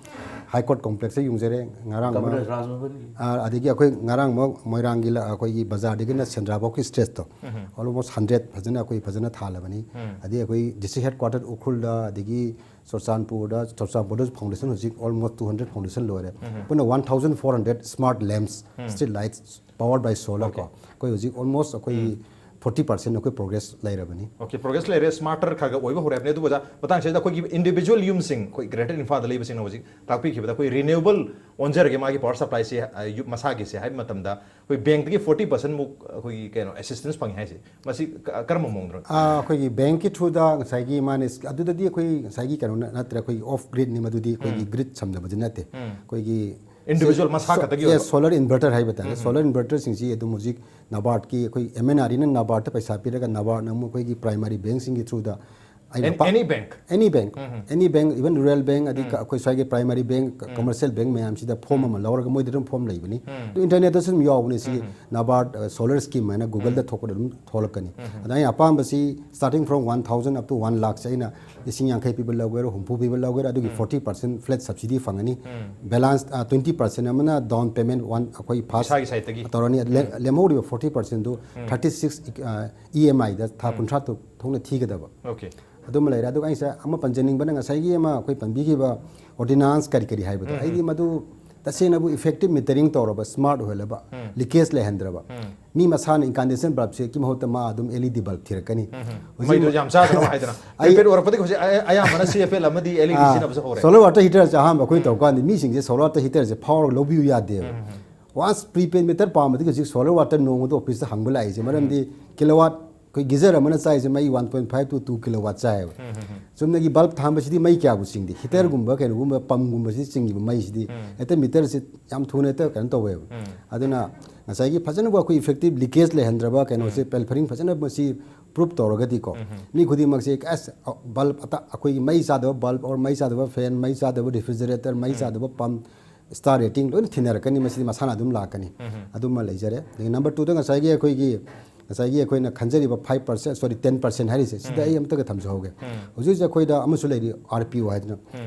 ꯍꯥꯏ ꯀꯣꯔꯠ ꯀꯣꯝꯄ꯭ꯂꯦꯛꯁꯇ ꯌꯨꯡꯖꯔꯦ꯫ ꯉꯔꯥꯡ ꯑꯃ, ꯒꯚꯔꯅꯔ ꯔꯥꯖ ꯚꯕꯟꯒꯤ꯫ ꯑꯥ, ꯑꯗꯒꯤ ꯑꯩꯈꯣꯏ ꯉꯔꯥꯡ ꯑꯃ ꯃꯣꯏꯔꯥꯡꯒꯤ ꯂ-, ꯑꯩꯈꯣꯏꯒꯤ ꯕꯖꯥꯔꯗꯒꯤꯅ ꯁꯦꯟꯗ꯭ꯔꯥꯐꯧꯒꯤ ꯁ꯭ꯇ꯭ꯔꯦꯠꯁꯇꯣ ꯑꯣꯜꯃꯣꯁ ꯍꯟꯗ꯭ꯔꯦꯠ ꯐꯖꯅ ꯑꯩꯈꯣꯏ ꯐꯖꯅ ꯊꯥꯜꯂꯕꯅꯤ꯫ ꯑꯗꯒꯤ ꯑꯩꯈꯣꯏ ꯗꯤꯁꯇ꯭ꯔꯤꯛ ꯍꯦꯗ ꯀ꯭ꯋꯥꯇꯔ ꯎꯈ꯭ꯔꯨꯜꯗ, ꯑꯗꯒꯤ ꯆꯨꯔꯆꯥꯟꯄꯨꯔꯗ, ꯆꯨꯔꯆꯥꯟꯄꯨꯔꯗ ꯐꯥꯎꯟꯗꯦꯁꯟ ꯍꯧꯖꯤꯛ ꯑꯣꯜꯃꯣꯁ ꯇꯨ ꯍꯟꯗ꯭ꯔꯦꯠ ꯐꯥꯎꯟꯗꯦꯁꯟ ꯂꯣꯏꯔꯦ꯫ ꯄꯨꯟꯅ one thousand four hundred smart lamps, street lights power by solar ꯀꯣ꯫ ꯑꯩꯈꯣꯏ ꯍꯧꯖꯤꯛ ꯑꯣꯜꯃꯣꯁ ꯑꯩꯈꯣꯏ ꯐꯣꯔꯇꯤ ꯄꯥꯔꯁꯦꯟ ꯑꯩꯈꯣꯏ ꯄ꯭ꯔꯣꯒ꯭ꯔꯦꯁ ꯂꯩꯔꯕꯅꯤ꯫ ꯑꯣꯀꯦ, ꯄ꯭ꯔꯣꯒ꯭ꯔꯦꯁ ꯂꯩꯔꯦ, ꯁ꯭ꯃꯥꯔꯇꯔ ꯈꯔ ꯈꯔ ꯑꯣꯏꯕ ꯍꯧꯔꯦ ꯍꯥꯏꯕꯅꯤ꯫ ꯑꯗꯨꯕꯨ ꯑꯣꯖꯥ, ꯃꯇꯥꯡꯁꯤꯗ ꯑꯩꯈꯣꯏꯒꯤ ꯏꯟꯗꯤꯕꯤꯖꯨꯋꯦꯜ ꯌꯨꯝꯁꯤꯡ, ꯑꯩꯈꯣꯏ ꯒ꯭ꯔꯦꯇꯔ ꯏꯝꯐꯥꯜꯗ ꯂꯩꯕꯁꯤꯡꯅ ꯍꯧꯖꯤꯛ ꯇꯥꯛꯄꯤꯈꯤꯕꯗ ꯑꯩꯈꯣꯏ ꯔꯤꯅ꯭ꯌꯨꯑꯦꯕꯜ ꯑꯣꯟꯖꯔꯒꯦ, ꯃꯥꯒꯤ ꯄꯋꯥꯔ ꯁꯄ꯭ꯂꯥꯏꯁꯦ, ꯑ, ꯌꯨ-, ꯃꯁꯥꯒꯤꯁꯦ ꯍꯥꯏꯕ ꯃꯇꯝꯗ ꯑꯩꯈꯣꯏ ꯕꯦꯡꯛꯇꯒꯤ ꯐꯣꯔꯇꯤ ꯄꯥꯔꯁꯦꯟꯃꯨꯛ ꯑꯩꯈꯣꯏꯒꯤ ꯀꯩꯅꯣ ꯑꯦꯁꯤꯁꯇꯦꯟꯁ ꯐꯪꯉꯤ ꯍꯥꯏꯁꯦ, ꯃꯁꯤ ꯀ-, ꯀꯔꯝꯕ ꯃꯑꯣꯡꯗꯅꯣ? ꯑꯥ, ꯑꯩꯈꯣꯏꯒꯤ ꯕꯦꯡꯛꯀꯤ ꯊ꯭ꯔꯨꯗ ꯉꯁꯥꯏꯒꯤ ꯃꯥꯅ ꯏꯁ-, ꯑꯗꯨꯗꯗꯤ ꯑꯩꯈꯣꯏ ꯉꯁꯥꯏꯒꯤ ꯀꯩꯅꯣ ꯅ-, ꯅꯠꯇ꯭ꯔꯦ, ꯑꯩꯈꯣꯏꯒꯤ ꯑꯣꯐ ꯒ꯭ꯔꯤꯗꯅꯤ, ꯃꯗꯨꯗꯤ ꯑꯩꯈꯣꯏꯒꯤ ꯒ꯭ꯔꯤꯗ ꯁꯝꯅꯕꯗꯤ ꯅꯠꯇꯦ꯫ ꯑꯩꯈꯣꯏꯒꯤ Individual ꯃꯁꯥ ꯈꯛꯇꯒꯤ ꯑꯣꯏꯕ? ꯁꯣꯂꯔ ꯏꯟꯚꯔꯇꯔ ꯍꯥꯏꯕ ꯇꯥꯔꯦ꯫ ꯁꯣꯂꯔ ꯏꯟꯚꯔꯇꯔꯁꯤꯡꯁꯤ ꯑꯗꯨꯝ ꯍꯧꯖꯤꯛ ꯅꯕꯥꯔꯠꯀꯤ ꯑꯩꯈꯣꯏ ꯑꯦꯝ ꯑꯦꯟ ꯑꯥꯔ ꯏꯅ ꯅꯕꯥꯔꯠꯇ ꯄꯩꯁꯥ ꯄꯤꯔꯒ ꯅꯕꯥꯔꯠꯅ ꯑꯃꯨꯛ ꯑꯩꯈꯣꯏꯒꯤ ꯄ꯭ꯔꯥꯏꯃꯔꯤ ꯕꯦꯡꯛꯁꯤꯡꯒꯤ ꯊ꯭ꯔꯨꯗ ꯑꯩꯅ Any, ꯄꯥ-, any bank? Any bank, any bank, even rural bank, ꯑꯗꯩ ꯀ-, ꯑꯩꯈꯣꯏ ꯁ꯭ꯋꯥꯏꯒꯤ ꯄ꯭ꯔꯥꯏꯃꯔꯤ ꯕꯦꯡꯛ, ꯀ-, ꯀꯃꯔꯁꯤꯌꯦꯜ ꯕꯦꯡꯛ ꯃꯌꯥꯝꯁꯤꯗ ꯐꯣꯔꯝ ꯑꯃ ꯂꯧꯔꯒ ꯃꯣꯏꯗ ꯑꯗꯨꯝ ꯐꯣꯔꯝ ꯂꯩꯕꯅꯤ꯫ ꯑꯗꯨ ꯏꯟꯇꯔꯅꯦꯠꯇꯁꯨ ꯑꯗꯨꯝ ꯌꯥꯎꯕꯅꯤ꯫ ꯁꯤ ꯅꯕꯥꯔꯠ, ꯑ, ꯁꯣꯂꯔ ꯁ꯭ꯀꯤꯝ ꯍꯥꯏꯅ ꯒꯨꯒꯜꯗ ꯊꯣꯛꯄꯗ ꯑꯗꯨꯝ ꯊꯣꯛꯂꯛꯀꯅꯤ꯫ ꯑꯗ ꯑꯩꯅ ꯑꯄꯥꯝꯕꯁꯤ starting from one thousand up to one lakh ꯁꯦ ꯑꯩꯅ ꯂꯤꯁꯤꯡ ꯌꯥꯡꯈꯩ ꯄꯤꯕ ꯂꯧꯒꯦꯔꯥ, ꯍꯨꯝꯐꯨ ꯄꯤꯕ ꯂꯧꯒꯦꯔꯥ, ꯑꯗꯨꯒꯤ ꯐꯣꯔꯇꯤ ꯄꯥꯔꯁꯦꯟ ꯐ꯭ꯂꯦꯠ ꯁꯕꯁꯤꯗꯤ ꯐꯪꯒꯅꯤ꯫ ꯕꯦꯂꯥꯟꯁ, ꯑ, ꯇ꯭ꯋꯦꯟꯇꯤ ꯄꯥꯔꯁꯦꯟ ꯑꯃꯅ ꯗꯥꯎꯟ ꯄꯦꯃꯦꯟ ꯋꯥꯟ ꯑꯩꯈꯣꯏ ꯐꯥꯔꯁ ꯏꯁꯥꯒꯤ ꯁꯥꯏꯠꯇꯒꯤ? ꯇꯧꯔꯅꯤ꯫ ꯂꯦ-, ꯂꯦꯝꯍꯧꯔꯤꯕ ꯐꯣꯔꯇꯤ ꯄꯥꯔꯁꯦꯟꯗꯨ ꯊꯥꯔꯇꯤ ꯁꯤꯛꯁ, ꯑ, ꯏ ꯑꯦꯝ ꯑꯥꯏꯗ ꯊꯥ ꯀꯨꯟꯊ꯭ꯔꯥ ꯇꯔꯨꯛ ꯊꯣꯛꯅ ꯊꯤꯒꯗꯕ꯫ ꯑꯣꯀꯦ꯫ ꯑꯗꯨꯃ ꯂꯩꯔꯦ꯫ ꯑꯗꯨꯒ ꯑꯩꯁꯦ ꯑꯃ ꯄꯟꯖꯅꯤꯡꯕꯅ ꯉꯁꯥꯏꯒꯤ ꯑꯃ ꯑꯩꯈꯣꯏ ꯄꯟꯕꯤꯈꯤꯕ ꯑꯣꯔꯗꯤꯅꯥꯟꯁ ꯀꯔꯤ ꯀꯔꯤ ꯍꯥꯏꯕꯗꯣ, ꯑꯩꯗꯤ ꯃꯗꯨ ꯇꯁꯦꯡꯅꯕꯨ effective metering ꯇꯧꯔꯕ, smart ꯑꯣꯏꯍꯜꯂꯕ, leakage ꯂꯩꯍꯟꯗ꯭ꯔꯕ, ꯃꯤ ꯃꯁꯥꯅ incandescent bulbꯁꯦ ꯀꯤ ꯃꯍꯨꯠꯇ ꯃꯥ ꯑꯗꯨꯝ LED bulb ꯊꯤꯔꯛꯀꯅꯤ꯫ ꯍꯧꯖꯤꯛ ꯃꯩꯗꯣ ꯌꯥꯝ ꯆꯥꯗꯅꯕ ꯍꯥꯏꯗꯅ꯫ ꯑꯩ- Prepaid ꯑꯣꯏꯔꯛꯄꯗꯒꯤ ꯍꯧꯖꯤꯛ ꯑꯌꯥ- ꯑꯌꯥꯝꯕꯅ C F L ꯑꯃꯗꯤ LED ꯁꯤꯖꯤꯟꯅꯕꯁꯨ ꯍꯧꯔꯦ꯫ Solar water heaterꯁꯦ ꯑꯍꯥꯟꯕ ꯑꯩꯈꯣꯏꯅ ꯇꯧꯔꯀꯥꯟꯗ ꯃꯤꯁꯤꯡꯁꯦ solar water heaterꯁꯦ ꯐꯥꯎꯔꯒ ꯂꯧꯕꯤꯌꯨ ꯌꯥꯗꯦꯕ꯫ Once prepaid meter ꯄꯥꯝꯕꯗꯒꯤ ꯍꯧꯖꯤꯛ solar water ꯅꯣꯡꯃꯗ officeꯇ ꯍꯪꯕ ꯂꯥꯛꯏꯁꯦ꯫ ꯃꯔꯝꯗꯤ kilowatt, ꯑꯩꯈꯣꯏ geyser ꯑꯃꯅ ꯆꯥꯏꯁꯦ ꯃꯩ one point five to two kilowatt ꯆꯥꯏꯌꯦꯕ꯫ ꯆꯨꯝꯅꯒꯤ bulb ꯊꯥꯟꯕꯁꯤꯗꯤ ꯃꯩ ꯀꯌꯥꯕꯨ ꯆꯤꯡꯗꯦ꯫ Heaterꯒꯨꯝꯕ ꯀꯩꯅꯣꯒꯨꯝꯕ pumpꯒꯨꯝꯕꯁꯤꯗꯤ ꯆꯤꯡꯉꯤꯕ ꯃꯩꯁꯤꯗꯤ ꯍꯦꯛꯇ meterꯁꯦ ꯌꯥꯝ ꯊꯨꯅ ꯍꯦꯛꯇ ꯀꯩꯅꯣ ꯇꯧꯋꯦꯕ꯫ ꯑꯗꯨꯅ ꯉꯁꯥꯏꯒꯤ ꯐꯖꯅꯕꯨ ꯑꯩꯈꯣꯏ effective leakage ꯂꯩꯍꯟꯗ꯭ꯔꯕ ꯀꯩꯅꯣꯁꯦ, pilfering ꯐꯖꯅ ꯃꯁꯤ proof ꯇꯧꯔꯒꯗꯤꯀꯣ, ꯃꯤ ꯈꯨꯗꯤꯡꯃꯛꯁꯦ ꯑꯁ, bulb ꯑꯇ-, ꯑꯩꯈꯣꯏꯒꯤ ꯃꯩ ꯆꯥꯗꯕ bulb or ꯃꯩ ꯆꯥꯗꯕ fan, ꯃꯩ ꯆꯥꯗꯕ refrigerator, ꯃꯩ ꯆꯥꯗꯕ pump, star rating ꯂꯣꯏꯅ ꯊꯤꯅꯔꯛꯀꯅꯤ꯫ ꯃꯁꯤꯗꯤ ꯃꯁꯥꯅ ꯑꯗꯨꯝ ꯂꯥꯛꯀꯅꯤ꯫ ꯑꯗꯨꯃ ꯂꯩꯖꯔꯦ꯫ ꯑꯗꯒꯤ number twoꯗ ꯉꯁꯥꯏꯒꯤ ꯑꯩꯈꯣꯏꯒꯤ, ꯉꯁꯥꯏꯒꯤ ꯑꯩꯈꯣꯏꯅ ꯈꯟꯖꯔꯤꯕ five percent, sorry, ten percent ꯍꯥꯏꯔꯤꯁꯦ, ꯁꯤꯗ ꯑꯩ ꯑꯃꯇꯒ ꯊꯝꯖꯍꯧꯒꯦ꯫ ꯍꯧꯖꯤꯛ ꯍꯧꯖꯤꯛ ꯑꯩꯈꯣꯏꯗ ꯑꯃꯁꯨ ꯂꯩꯔꯤ, R P O ꯍꯥꯏꯗꯅ,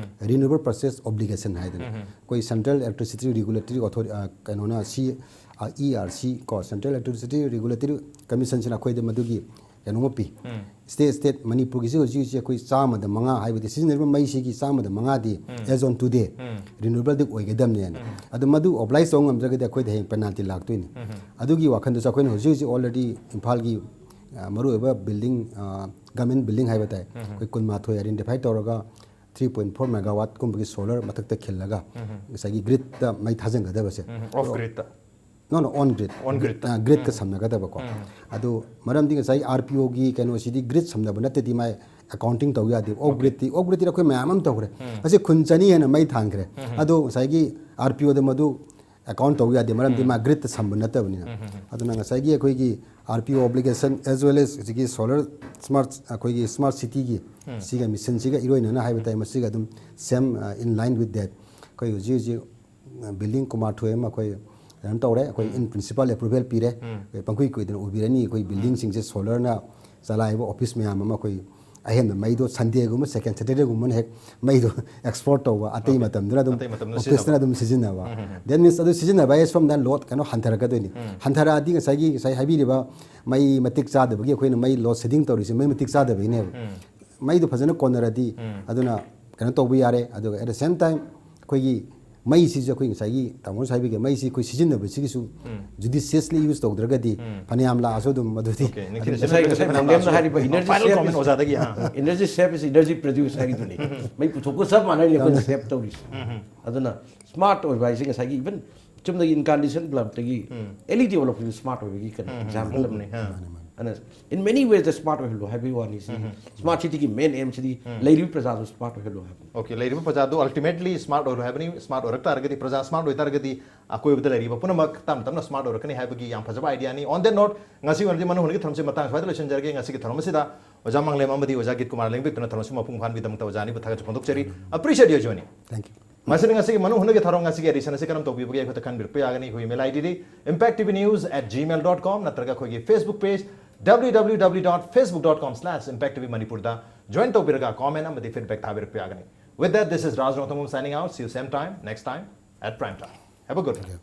Renewable Purchase Obligation ꯍꯥꯏꯗꯅ꯫ ꯑꯩꯈꯣꯏ Central Electricity Regulatory Authority, ꯑ, ꯀꯩꯅꯣꯅ, ꯁꯤ, ꯑ, E R C ꯀꯣ, Central Electricity Regulatory Commissionꯁꯤꯅ ꯑꯩꯈꯣꯏꯗ ꯃꯗꯨꯒꯤ ꯀꯩꯅꯣꯝꯃ ꯄꯤ꯫ State, state, ꯃꯅꯤꯄꯨꯔꯒꯤꯁꯤ ꯍꯧꯖꯤꯛ ꯍꯧꯖꯤꯛ ꯑꯩꯈꯣꯏ ꯆꯥꯝꯃꯗ ꯃꯉꯥ ꯍꯥꯏꯕꯗꯤ ꯁꯤꯖꯤꯟꯅꯔꯤꯕ ꯃꯩꯁꯤꯒꯤ ꯆꯥꯝꯃꯗ ꯃꯉꯥꯗꯤ as on today renewableꯗꯤ ꯑꯣꯏꯒꯗꯕꯅꯦꯅ꯫ ꯑꯗꯨ ꯃꯗꯨ oblige ꯇꯧꯕ ꯉꯝꯗ꯭ꯔꯒꯗꯤ ꯑꯩꯈꯣꯏꯗ ꯍꯌꯦꯡ penalty ꯂꯥꯛꯇꯣꯏꯅꯤ꯫ ꯑꯗꯨꯒꯤ ꯋꯥꯈꯜꯗꯁꯨ ꯑꯩꯈꯣꯏꯅ ꯍꯧꯖꯤꯛ ꯍꯧꯖꯤꯛ already ꯏꯝꯐꯥꯜꯒꯤ, ꯑ, ꯃꯔꯨꯑꯣꯏꯕ building, ꯑ, government building ꯍꯥꯏꯕ ꯇꯥꯏ, ꯑꯩꯈꯣꯏ ꯀꯨꯟꯃꯥꯊꯣꯏ identify ꯇꯧꯔꯒ three point four megawattꯀꯨꯝꯕꯒꯤ solar ꯃꯊꯛꯇ ꯈꯤꯜꯂꯒ ꯉꯁꯥꯏꯒꯤ gridꯇ ꯃꯩ ꯊꯥꯖꯤꯟꯒꯗꯕꯁꯦ꯫ Off gridꯇ꯫ No, no, on grid. On gridꯇ꯫ ꯑ, gridꯀ ꯁꯝꯅꯒꯗꯕꯀꯣ꯫ ꯑꯗꯨ ꯃꯔꯝꯗꯤ ꯉꯁꯥꯏ R P Oꯒꯤ ꯀꯩꯅꯣꯁꯤꯗꯤ grid ꯁꯝꯅꯕ ꯅꯠꯇꯗꯤ ꯃꯥꯏ accounting ꯇꯧ ꯌꯥꯗꯦ꯫ Off gridꯇꯤ, off gridꯇꯤ ꯑꯩꯈꯣꯏ ꯃꯌꯥꯝ ꯑꯃ ꯇꯧꯈ꯭ꯔꯦ꯫ ꯑꯁꯤ ꯈꯨꯟ ꯆꯅꯤ ꯍꯦꯟꯅ ꯃꯩ ꯊꯥꯟꯈ꯭ꯔꯦ꯫ ꯑꯗꯣ ꯉꯁꯥꯏꯒꯤ R P Oꯗ ꯃꯗꯨ account ꯇꯧ ꯌꯥꯗꯦ, ꯃꯔꯝꯗꯤ ꯃꯥ gridꯇ ꯁꯝꯕ ꯅꯠꯇꯕꯅꯤꯅ꯫ ꯑꯗꯨꯅ ꯉꯁꯥꯏꯒꯤ ꯑꯩꯈꯣꯏꯒꯤ R P O obligation as well as ꯍꯧꯖꯤꯛꯀꯤ solar smart, ꯑꯩꯈꯣꯏꯒꯤ smart cityꯒꯤ ꯁꯤꯒ missionꯁꯤꯒ ꯏꯔꯣꯏꯅꯅ ꯍꯥꯏꯕ ꯇꯥꯏ, ꯃꯁꯤꯒ ꯑꯗꯨꯝ same, ꯑ, in line with that꯫ ꯑꯩꯈꯣꯏ ꯍꯧꯖꯤꯛ ꯍꯧꯖꯤꯛ building ꯀꯨꯟꯃꯥꯊꯣꯏ ꯑꯃ ꯑꯩꯈꯣꯏ ꯀꯩꯅꯣ ꯇꯧꯔꯦ, ꯑꯩꯈꯣꯏ in principle approval ꯄꯤꯔꯦ꯫ ꯑꯩꯈꯣꯏ ꯄꯪꯀꯨꯏ ꯀꯨꯏꯗꯅ ꯎꯕꯤꯔꯅꯤ, ꯑꯩꯈꯣꯏ buildingꯁꯤꯡꯁꯦ solarꯅ ꯆꯂꯥꯏꯕ office ꯃꯌꯥꯝ ꯑꯃ ꯑꯩꯈꯣꯏ ꯑꯍꯦꯟꯕ ꯃꯩꯗꯣ Sundayꯒꯨꯝꯕ, second Saturdayꯒꯨꯝꯕꯅ ꯍꯦꯛ ꯃꯩꯗꯣ export ꯇꯧꯕ, ꯑꯇꯩ ꯃꯇꯝꯗꯨꯅ ꯑꯗꯨꯝ ꯑꯇꯩ ꯃꯇꯝꯗ officeꯇꯅ ꯑꯗꯨꯝ ꯁꯤꯖꯤꯟꯅꯕ꯫ That means ꯑꯗꯨ ꯁꯤꯖꯤꯟꯅꯕ ꯍꯥꯏꯁꯦ ꯁꯣꯝꯗ load ꯀꯩꯅꯣ ꯍꯟꯊꯔꯛꯀꯗꯣꯏꯅꯤ꯫ ꯍꯟꯊꯔꯛꯑꯗꯤ ꯉꯁꯥꯏꯒꯤ, ꯉꯁꯥꯏ ꯍꯥꯏꯕꯤꯔꯤꯕ ꯃꯩ ꯃꯇꯤꯛ ꯆꯥꯗꯕꯒꯤ ꯑꯩꯈꯣꯏꯅ ꯃꯩ load shedding ꯇꯧꯔꯤꯁꯦ ꯃꯩ ꯃꯇꯤꯛ ꯆꯥꯗꯕꯒꯤꯅꯦꯕ꯫ ꯃꯩꯗꯣ ꯐꯖꯅ ꯀꯣꯟꯅꯔꯗꯤ ꯑꯗꯨꯅ ꯀꯩꯅꯣ ꯇꯧꯕ ꯌꯥꯔꯦ꯫ ꯑꯗꯨꯒ at the same time ꯑꯩꯈꯣꯏꯒꯤ ꯃꯩꯁꯤꯁꯨ ꯑꯩꯈꯣꯏ ꯉꯁꯥꯏꯒꯤ ꯇꯥꯃꯣꯅꯁꯨ ꯍꯥꯏꯕꯤꯒꯦ, ꯃꯩꯁꯤ ꯑꯩꯈꯣꯏ ꯁꯤꯖꯤꯟꯅꯕꯁꯤꯒꯤꯁꯨ ꯖꯨꯗꯤꯁꯤꯌꯁꯂꯤ ꯌꯨꯁ ꯇꯧꯗ꯭ꯔꯒꯗꯤ ꯐꯅꯌꯥꯝ ꯂꯥꯛꯑꯁꯨ ꯑꯗꯨꯝ ꯃꯗꯨꯗꯤ Okay, ꯑꯗꯨꯝ ꯅꯤꯈꯤꯜ ꯉꯁꯥꯏ ꯉꯁꯥꯏ ꯃꯥꯡꯂꯦꯝꯅ ꯍꯥꯏꯔꯤꯕ energy Final saving comment ꯑꯣꯖꯥꯗꯒꯤ ah. Energy save is energy produce ꯍꯥꯏꯔꯤꯗꯨꯅꯤ꯫ ꯃꯩ ꯄꯨꯊꯣꯛꯄ ꯆꯞ ꯃꯥꯟꯅꯩꯅꯦ ꯑꯩꯈꯣꯏꯅ ꯁꯦꯞ ꯇꯧꯔꯤꯁꯦ꯫ ꯑꯗꯨꯅ ꯁ꯭ꯃꯥꯔꯠ ꯑꯣꯏꯕ ꯍꯥꯏꯁꯦ ꯉꯁꯥꯏꯒꯤ ꯏꯚꯟ ꯆꯨꯝꯅꯒꯤ ꯏꯟꯀꯥꯟꯗꯤꯁꯟ ꯕꯜꯕꯇꯒꯤ ꯑꯦꯜ ꯏ ꯗꯤ ꯑꯣꯜꯂꯛꯄꯁꯨ ꯁ꯭ꯃꯥꯔꯠ ꯑꯣꯏꯕꯒꯤ ꯀꯩꯅꯣ ꯑꯦꯛꯖꯥꯝꯄꯜ ꯑꯃꯅꯤ꯫ ꯑꯥ. ꯑꯗꯨꯅ in many ways the smart ꯑꯣꯏꯍꯜꯂꯣ ꯍꯥꯏꯕꯒꯤ ꯋꯥꯅꯤ꯫ ꯁꯤ ꯁ꯭ꯃꯥꯔꯠ ꯁꯤꯇꯤꯒꯤ ꯃꯦꯟ ꯑꯦꯝꯁꯤꯗꯤ ꯂꯩꯔꯤꯕ ꯄ꯭ꯔꯖꯥꯗꯨ ꯁ꯭ꯃꯥꯔꯠ ꯑꯣꯏꯍꯜꯂꯣ ꯍꯥꯏꯕꯅꯤ꯫ Okay, ꯂꯩꯔꯤꯕ ꯄ꯭ꯔꯖꯥꯗꯨ ꯑꯜꯇꯤꯃꯦꯠꯂꯤ ꯁ꯭ꯃꯥꯔꯠ ꯑꯣꯏꯔꯣ ꯍꯥꯏꯕꯅꯤ꯫ ꯁ꯭ꯃꯥꯔꯠ ꯑꯣꯏꯔꯛ ꯇꯥꯔꯒꯗꯤ, ꯄ꯭ꯔꯖꯥ ꯁ꯭ꯃꯥꯔꯠ ꯑꯣꯏꯇꯥꯔꯒꯗꯤ ꯑꯀꯣꯏꯕꯗ ꯂꯩꯔꯤꯕ ꯄꯨꯝꯅꯃꯛ ꯇꯞꯅ ꯇꯞꯅ ꯁ꯭ꯃꯥꯔꯠ ꯑꯣꯏꯔꯛꯀꯅꯤ ꯍꯥꯏꯕꯒꯤ ꯌꯥꯝ ꯐꯖꯕ ꯑꯥꯏꯗꯤꯌꯥꯅꯤ꯫ On that note, ꯉꯁꯤꯒꯤ ꯑꯣꯏꯅꯗꯤ ꯃꯅꯨꯡ ꯍꯨꯠꯅꯒꯤ ꯊꯧꯔꯝꯁꯤ ꯃꯇꯥꯡ ꯁ꯭ꯋꯥꯏꯗ ꯂꯣꯏꯁꯤꯟꯖꯔꯒꯦ꯫ ꯉꯁꯤꯒꯤ ꯊꯧꯔꯝ ꯑꯁꯤꯗ ꯑꯣꯖꯥ ꯃꯥꯡꯂꯦꯝ ꯑꯃꯗꯤ ꯑꯣꯖꯥ ꯒꯤꯠꯀꯨꯃꯥꯔ ꯂꯦꯡꯕꯤꯛꯇꯨꯅ ꯊꯧꯔꯝꯁꯤ ꯃꯄꯨꯡ ꯐꯥꯍꯟꯕꯤꯗꯃꯛꯇ ꯑꯣꯖꯥ ꯑꯅꯤꯕꯨ ꯊꯥꯒꯠꯆꯕ ꯐꯣꯡꯗꯣꯛꯆꯔꯤ꯫ Appreciate your joining. Thank you. ꯃꯁꯤꯅ ꯉꯁꯤꯒꯤ ꯃꯅꯨꯡ ꯍꯨꯠꯅꯒꯤ ꯊꯧꯔꯝ, ꯉꯁꯤꯒꯤ edition ꯑꯁꯤ ꯀꯔꯝ ꯇꯧꯕꯤꯕꯒꯦ ꯑꯩꯈꯣꯏꯗ ꯈꯟꯕꯤꯔꯛꯄ ꯌꯥꯒꯅꯤ꯫ ꯑꯩꯈꯣꯏꯒꯤ email ID D impact T V news at gmail dot com ꯅꯠꯇ꯭ꯔꯒ ꯑꯩꯈꯣꯏꯒꯤ Facebook page W W W dot facebook dot com slash impact T V Manipur ꯗ join ꯇꯧꯕꯤꯔꯒ comment ꯑꯃꯗꯤ feedback ꯊꯥꯕꯤꯔꯛꯄ ꯌꯥꯒꯅꯤ꯫ With that, this is Raj Rongthangam signing out. See you same time, next time at prime time. Have a good day.